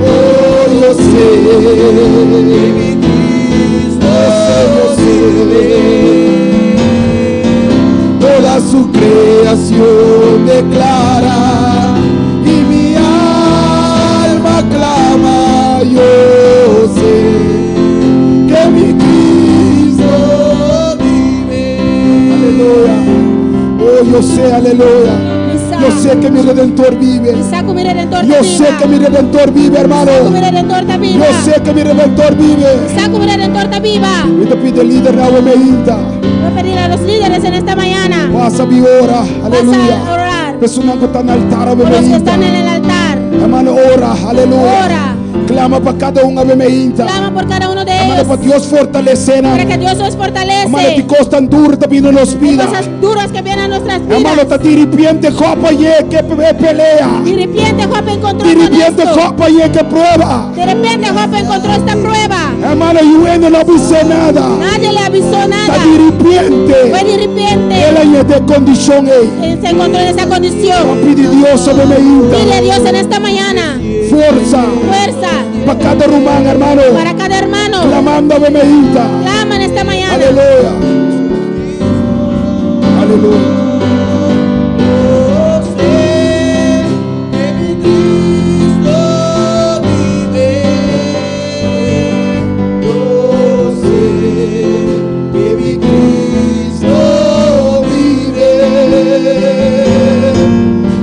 Oh, yo sé que mi Cristo vive. Toda su creación declara y mi alma clama. Yo sé que mi Cristo vive. Aleluya. Oh, yo sé, aleluya. Yo sé que mi Redentor vive. Mi sa ku mi Redentor Yo ta sé biba. que mi Redentor vive, hermano. Mi sa ku mi Redentor ta biba. Yo sé que mi Redentor vive. Mi sa ku mi Redentor ta biba. Mi ta pidi lider awe meinta. Voy a pedir a los líderes en esta mañana. Pasa bin ora, aleluya. Pasa a orar. Personanan ku ta na altar Por los que meinta. están en el altar. Hermano, ora, aleluya. Ora. Klama pa kada un awe meinta. Clama por cada uno de Hermano, Hermano, ellos. pa Dios fortalesé Para nan. que Dios los Hermano, fortalece. tin kos tan duru ta bini nos Hay bida. cosas duras que vienen a nuestras Hermano, vidas. ta diripiente Job a haña ku e pelea. De repente Job encontró con Diripiente esto. Job a haña ku e prueba. De repente Job encontró esta prueba. Hermano, niun hende no a bis'é nada. Nadie le avisó Ta nada. diripiente. Fue de repente. El a hañ'é den e kondishon ei. Él se encontró en esa condición. Pidi Dios awe mainta. Pide a Dios en esta mañana Forsa fuerza pa kada ruman, hermano. para cada hermano. Klamando awe mainta. Clama en esta mañana. Aleluya. Aleluya. Yo sé que mi Cristo vive. Yo sé que mi Cristo vive.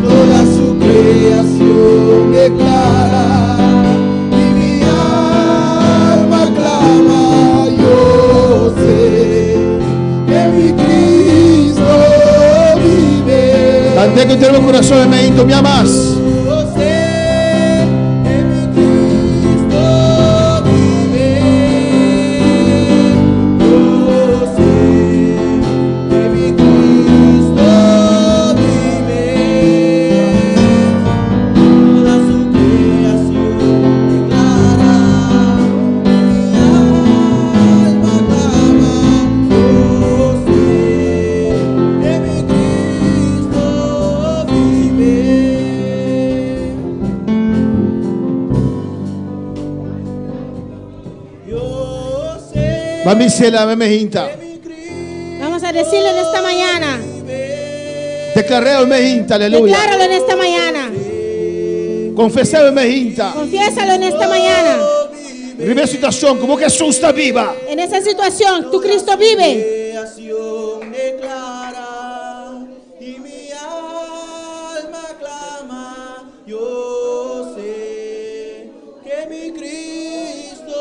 Toda su creación declara y mi alma clama. Yo sé que mi Cristo vive. Kant'é ku henter bo kurason awe mainta, un bia mas. Yo sé que mi Cristo vive. Yo sé que mi Cristo vive. Toda su creación declara y mi alma clama. Yo sé que mi Cristo vive. Yo sé Ban bis'é awe mainta. que mi Cristo Vamos a decirle en esta mañana. Deklar'é awe mainta, aleluya. Decláralo en esta mañana. Konfes'é awe mainta. Confiésalo en esta mañana. Riba e situashon, ku bo Hesus ta biba. En esa situación, tu Cristo vive. Creación declara y mi alma clama. Yo sé que mi Cristo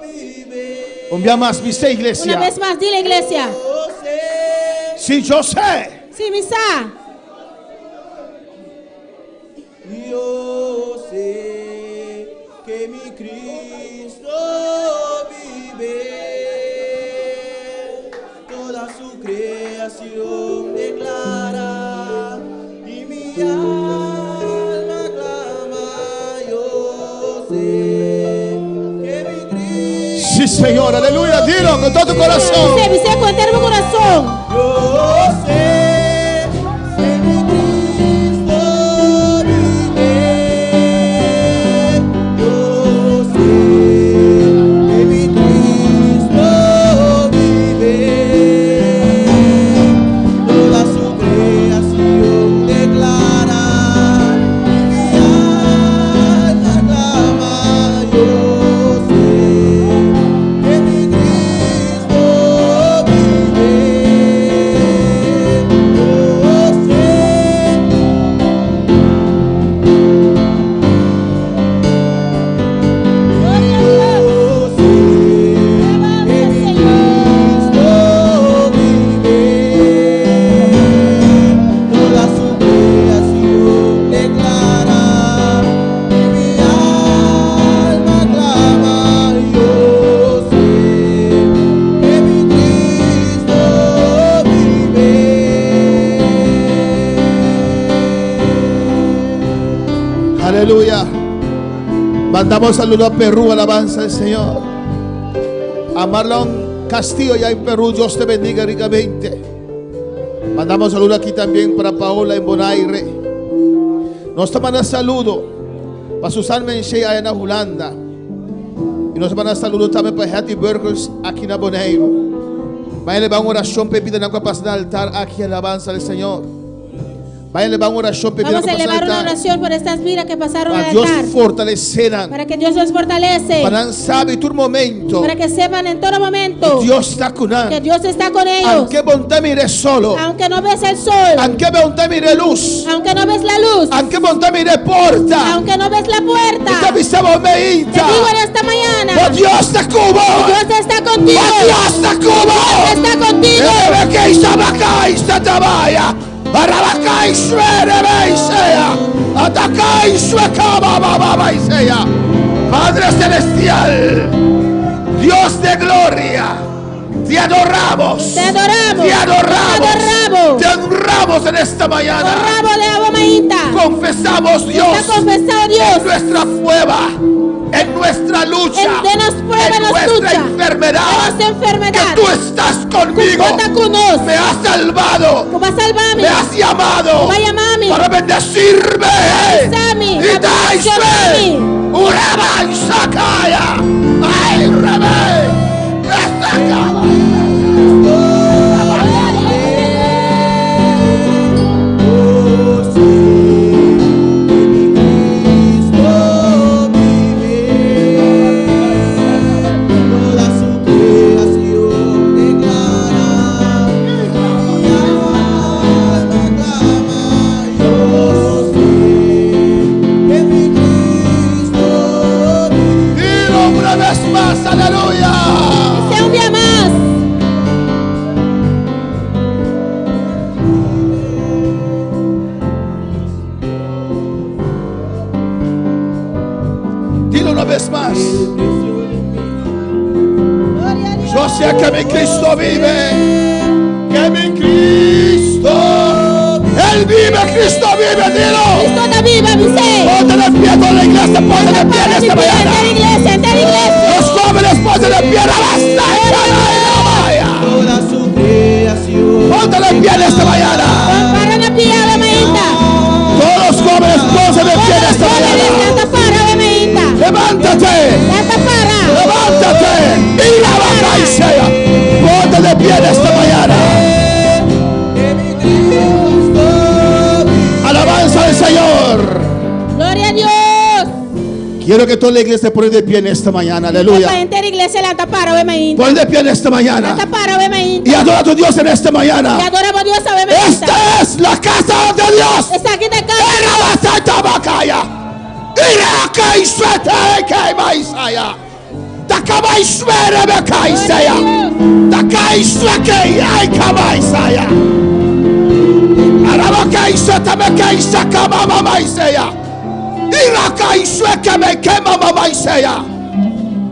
vive. Un bia mas, bisa iglesia. Una vez más, dile iglesia. Yo sé, Si yo sé. Sí, mi sa. yo sé que mi Cristo vive. Toda su creación declara y mi alma clama. Yo sé que mi Cristo Sí, Señor, aleluya. Dilo con todo tu corazón. Bis'é, bis'é ku henter bo kurason. Yo sé que mi Cristo vive. Yo sé que mi Cristo vive. Toda su creación declara y mi alma clama. Yo sé que mi Cristo vive. Yo sé. Yo sé que mi Cristo vive. Toda su creación declara y mi alma clama. Yo sé que mi Cristo vive. Aleluya. Mandamos saludo a Perú, alabanza al Señor. A Marlon Castillo, ya en Perú, Dios te bendiga ricamente. Mandamos saludo aquí también para Paola en Bonaire. Nos ta manda saludo pa Susan Menche aya na Hulanda. I nos ta manda saludo tambe pa Happy Burgers aki na Bonaire. Bai leba un orashon pa bidanan ku a pasa na altar aki, alabanza al Señor. Bai leba un orashon pa Vamos a elevar una oración por estas vidas que pasaron Pa al Dios altar. fortalesé nan. Para que Dios los fortalece. Pa nan sabi tur momento. Para que sepan en todo momento Dios ta ku nan. que Dios está con ellos. Aunke bo n' ta mira solo. Aunque no ves el sol. Aunke bo n' ta mira lus. Aunque no ves la luz. Aunke bo n' ta mira porta. Aunque no ves la puerta. Mi ta bisa bo Te mainta. digo en esta mañana. Bo Dios ta ku bo. Dios está contigo. Bo Dios ta ku bo. Dios está contigo. Padre Celestial, Dios de gloria, te adoramos. Te adoramos. Te adoramos. Te adoramos. Te honramos en esta mañana. Honra bo awe mainta. Confesamos, Dios, Ta konfesá Dios. en nuestra prueba, en nuestra lucha, En den nos prueba, en nos nuestra lucha, enfermedad, en nuestra enfermedad, que tú estás conmigo, Ku bo ta ku nos. me has salvado, Ku bo a salba mi. me has llamado Bo a yama mi. para bendecirme Bendishoná mi, y pa dai bendishoná fe. mi. Uraba y Sakaya. Ay, Rebe. Sakaya. Yo sé que mi Cristo vive, toda su creación declara, mi alma clama, yo sé que mi Cristo vive. Dilo una vez más, aleluya. Bis'é un bia mas. Dilo una vez más. Gloria a Dios. Yo sé que mi Cristo vive. Que mi Cristo. Él vive, Cristo vive, dilo. Cristo ta biba, bis'é. Ponte de pie toda la iglesia, ponte de pie en esta mañana. Henter iglesia, henter iglesia. Los jóvenes, ponte de pie, Toda su creación Ponte de pie en esta mañana. Para na pia, awe mainta. Todos los jóvenes, ponte de pie en esta Jóvenes, mañana. lanta para, awe mainta. Levántate. Lanta para. Levántate. Y la vaca y sea. Ponte de pie en esta mañana. que mi Cristo vive. Alabanza al Señor. Gloria a Dios. Quiero que toda la iglesia se ponga de pie en esta mañana. Aleluya. Pa henter iglesia lanta para, awe mainta. Ponte de pie en esta mañana. Lanta para, awe mainta. Y adora a tu Dios en esta I mañana. adorá bo Dios, awe mainta. Esta es la casa de Dios. Esaki ta kas. Erabasata Iraka iswete kemaisaya. Takamaiswere bekaisaya. Takaisweke aikamaisaya. Arabakaiswete bekaisa kamamamaisaya. Irakaisweke bekemamamaisaya.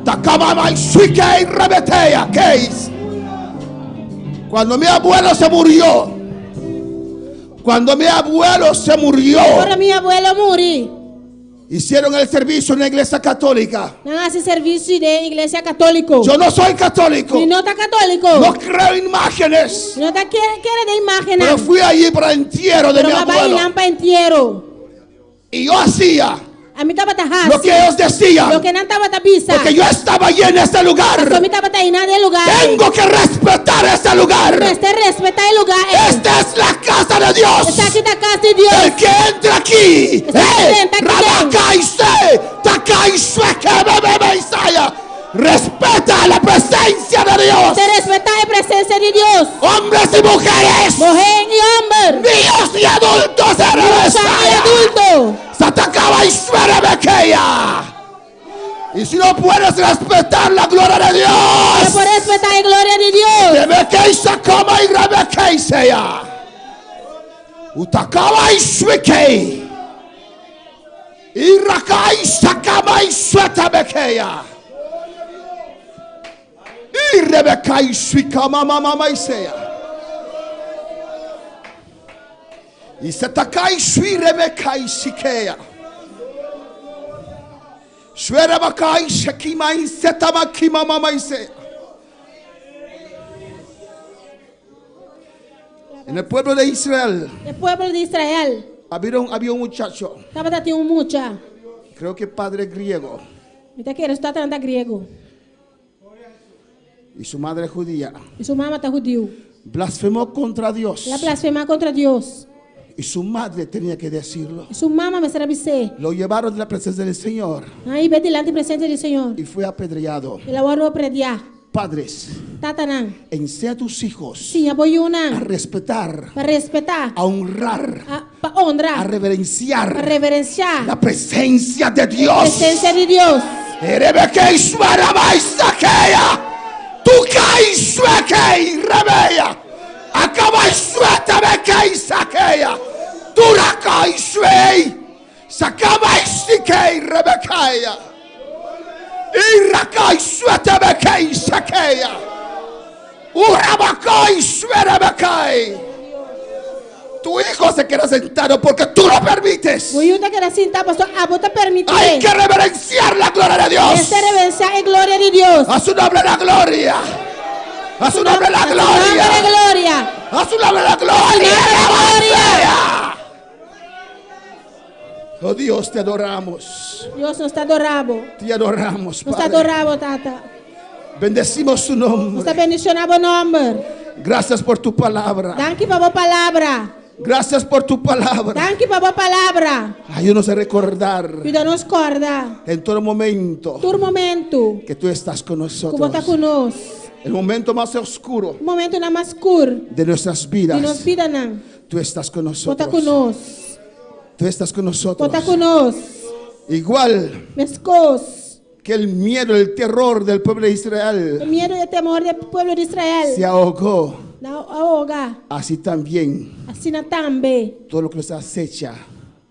Takamamaiswike rebeteya keis. Cuando mi abuelo se murió, cuando mi abuelo se murió, Ora mi abuelo muri. hicieron el servicio en la iglesia católica. Nan a hasi servisio den iglesia katóliko. Yo no soy católico, Mi no ta katóliko. no creo en imágenes, Mi no ta kere kere den imágen. pero fui allí para el entierro de Pero mi m'a bai abuelo. einan pa entiero. Y yo hacía Ami tabata hasi. lo que ellos decían, Loke nan tabata bisa. porque yo estaba allí en ese lugar. Paso mi tabata einan den e lugá. Tengo que respetar ese lugar. Mester respetá e lugá. Esta es la casa de Dios. Esaki ta kas di Dios. El que entra aquí, Está eh, aquí, Rabakaise, Takaisueke, Bebe, Isaya, respeta la presencia de Dios. Mester respetá e presensia di Dios. Hombres y mujeres, Muhé i hòmber. niños y adultos, Mucha i adulto. Satakaba y Suerebekeya. Y si no puedes respetar la gloria de No Dios, por respetá e gloria di Dios. Rebekeisa kama y Rebekeisea. Utakaba y Suekei. Irakai sakama y Suetabekeya. Y Rebekai Suikama mama isea. Y setakai sui rebekai sikea. Suerebakai shekimai setamakima mama isea. En el pueblo de Israel E pueblo di Israel. había un, había un muchacho, Tabatin un mucha. creo que padre griego Mi ta kere su tata ta griego. y su madre judía. I su mama ta hudiu. Blasfemó contra Dios El a blasfemá kontra Dios. y su madre tenía que decirlo. I su mama mester a bis'é. Lo llevaron de la presencia del Señor Nan a hib'é dilanti presensia di Señor. y fue apedreado. El a wòrdu apedreá. Padres, Tatanan. enseña a tus hijos Siña bo a yunan. respetar, Pa respetá. a honrar, A, pa honra. a reverenciar Pa reverensiá. la presencia de Dios. Presensia di Dios. Erebekei suerabai sakea. Tukai suekei rebeya. Akabai suetabekei sakea. Turakai suei. Sakabai sikei rebekaya. Irakai suetebekei sakeya. Urabakai suerebekai. Tu hijo se queda sentado porque tú lo permites. Bo yu ta keda sintá pasobra abo ta permití. Hay que reverenciar la gloria de Dios. Mester reverensiá e gloria di Dios. A su nombre la gloria. A su nombre la A su nomber gloria. e gloria. A su nombre la gloria. A su nombre la gloria. Oh Dios, te adoramos. Dios, nos ta adorá bo. Te adoramos, Nos ta Padre. adorá bo, Tata. Bendecimos su Nos nombre. ta bendishoná bo nòmber. Gracias por tu palabra. Danki pa bo palabra. Gracias por tu palabra. Danki pa bo palabra. Ayúdanos a recordar Yuda nos kòrda. en todo momento Tur momento que tú estás con ku bo ta nosotros. ku nos. El momento más oscuro Momentonan mas skur de nuestras di nos vidas, bidanan. tú estás con Bo ta ku nosotros. nos. Tú estás con Bo nosotros. ta ku nos. Igual Meskos. que el miedo, el terror del pueblo de E Israel miedu i temor di pueblo di Israel. se ahogó, Nan a hoga. así también Asina tambe. todo lo que nos acecha,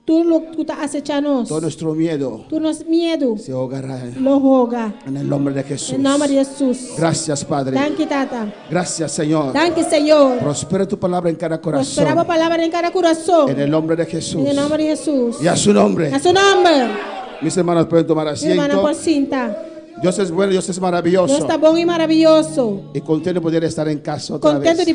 Tur loke ku ta asechá nos. todo nuestro miedo Tur nos miedu. se ahogará Lo hoga. en el nombre de Jesús. Den nòmber di Hesus. Gracias, Padre. Danki, Tata. Gracias, Señor. Danki, Señor. Prospera tu palabra en cada Prosperá bo corazón. palabra den kada kurason. En el nombre de Jesús. Den nòmber di Hesus. Y a su nombre. Na su nòmber. Mis hermanos pueden tomar Mi rumannan asiento. por sinta. Dios es bueno, Dios es maravilloso. Dios ta bon i maravioso. Y contento de poder estar en casa otra Kontentu vez. di.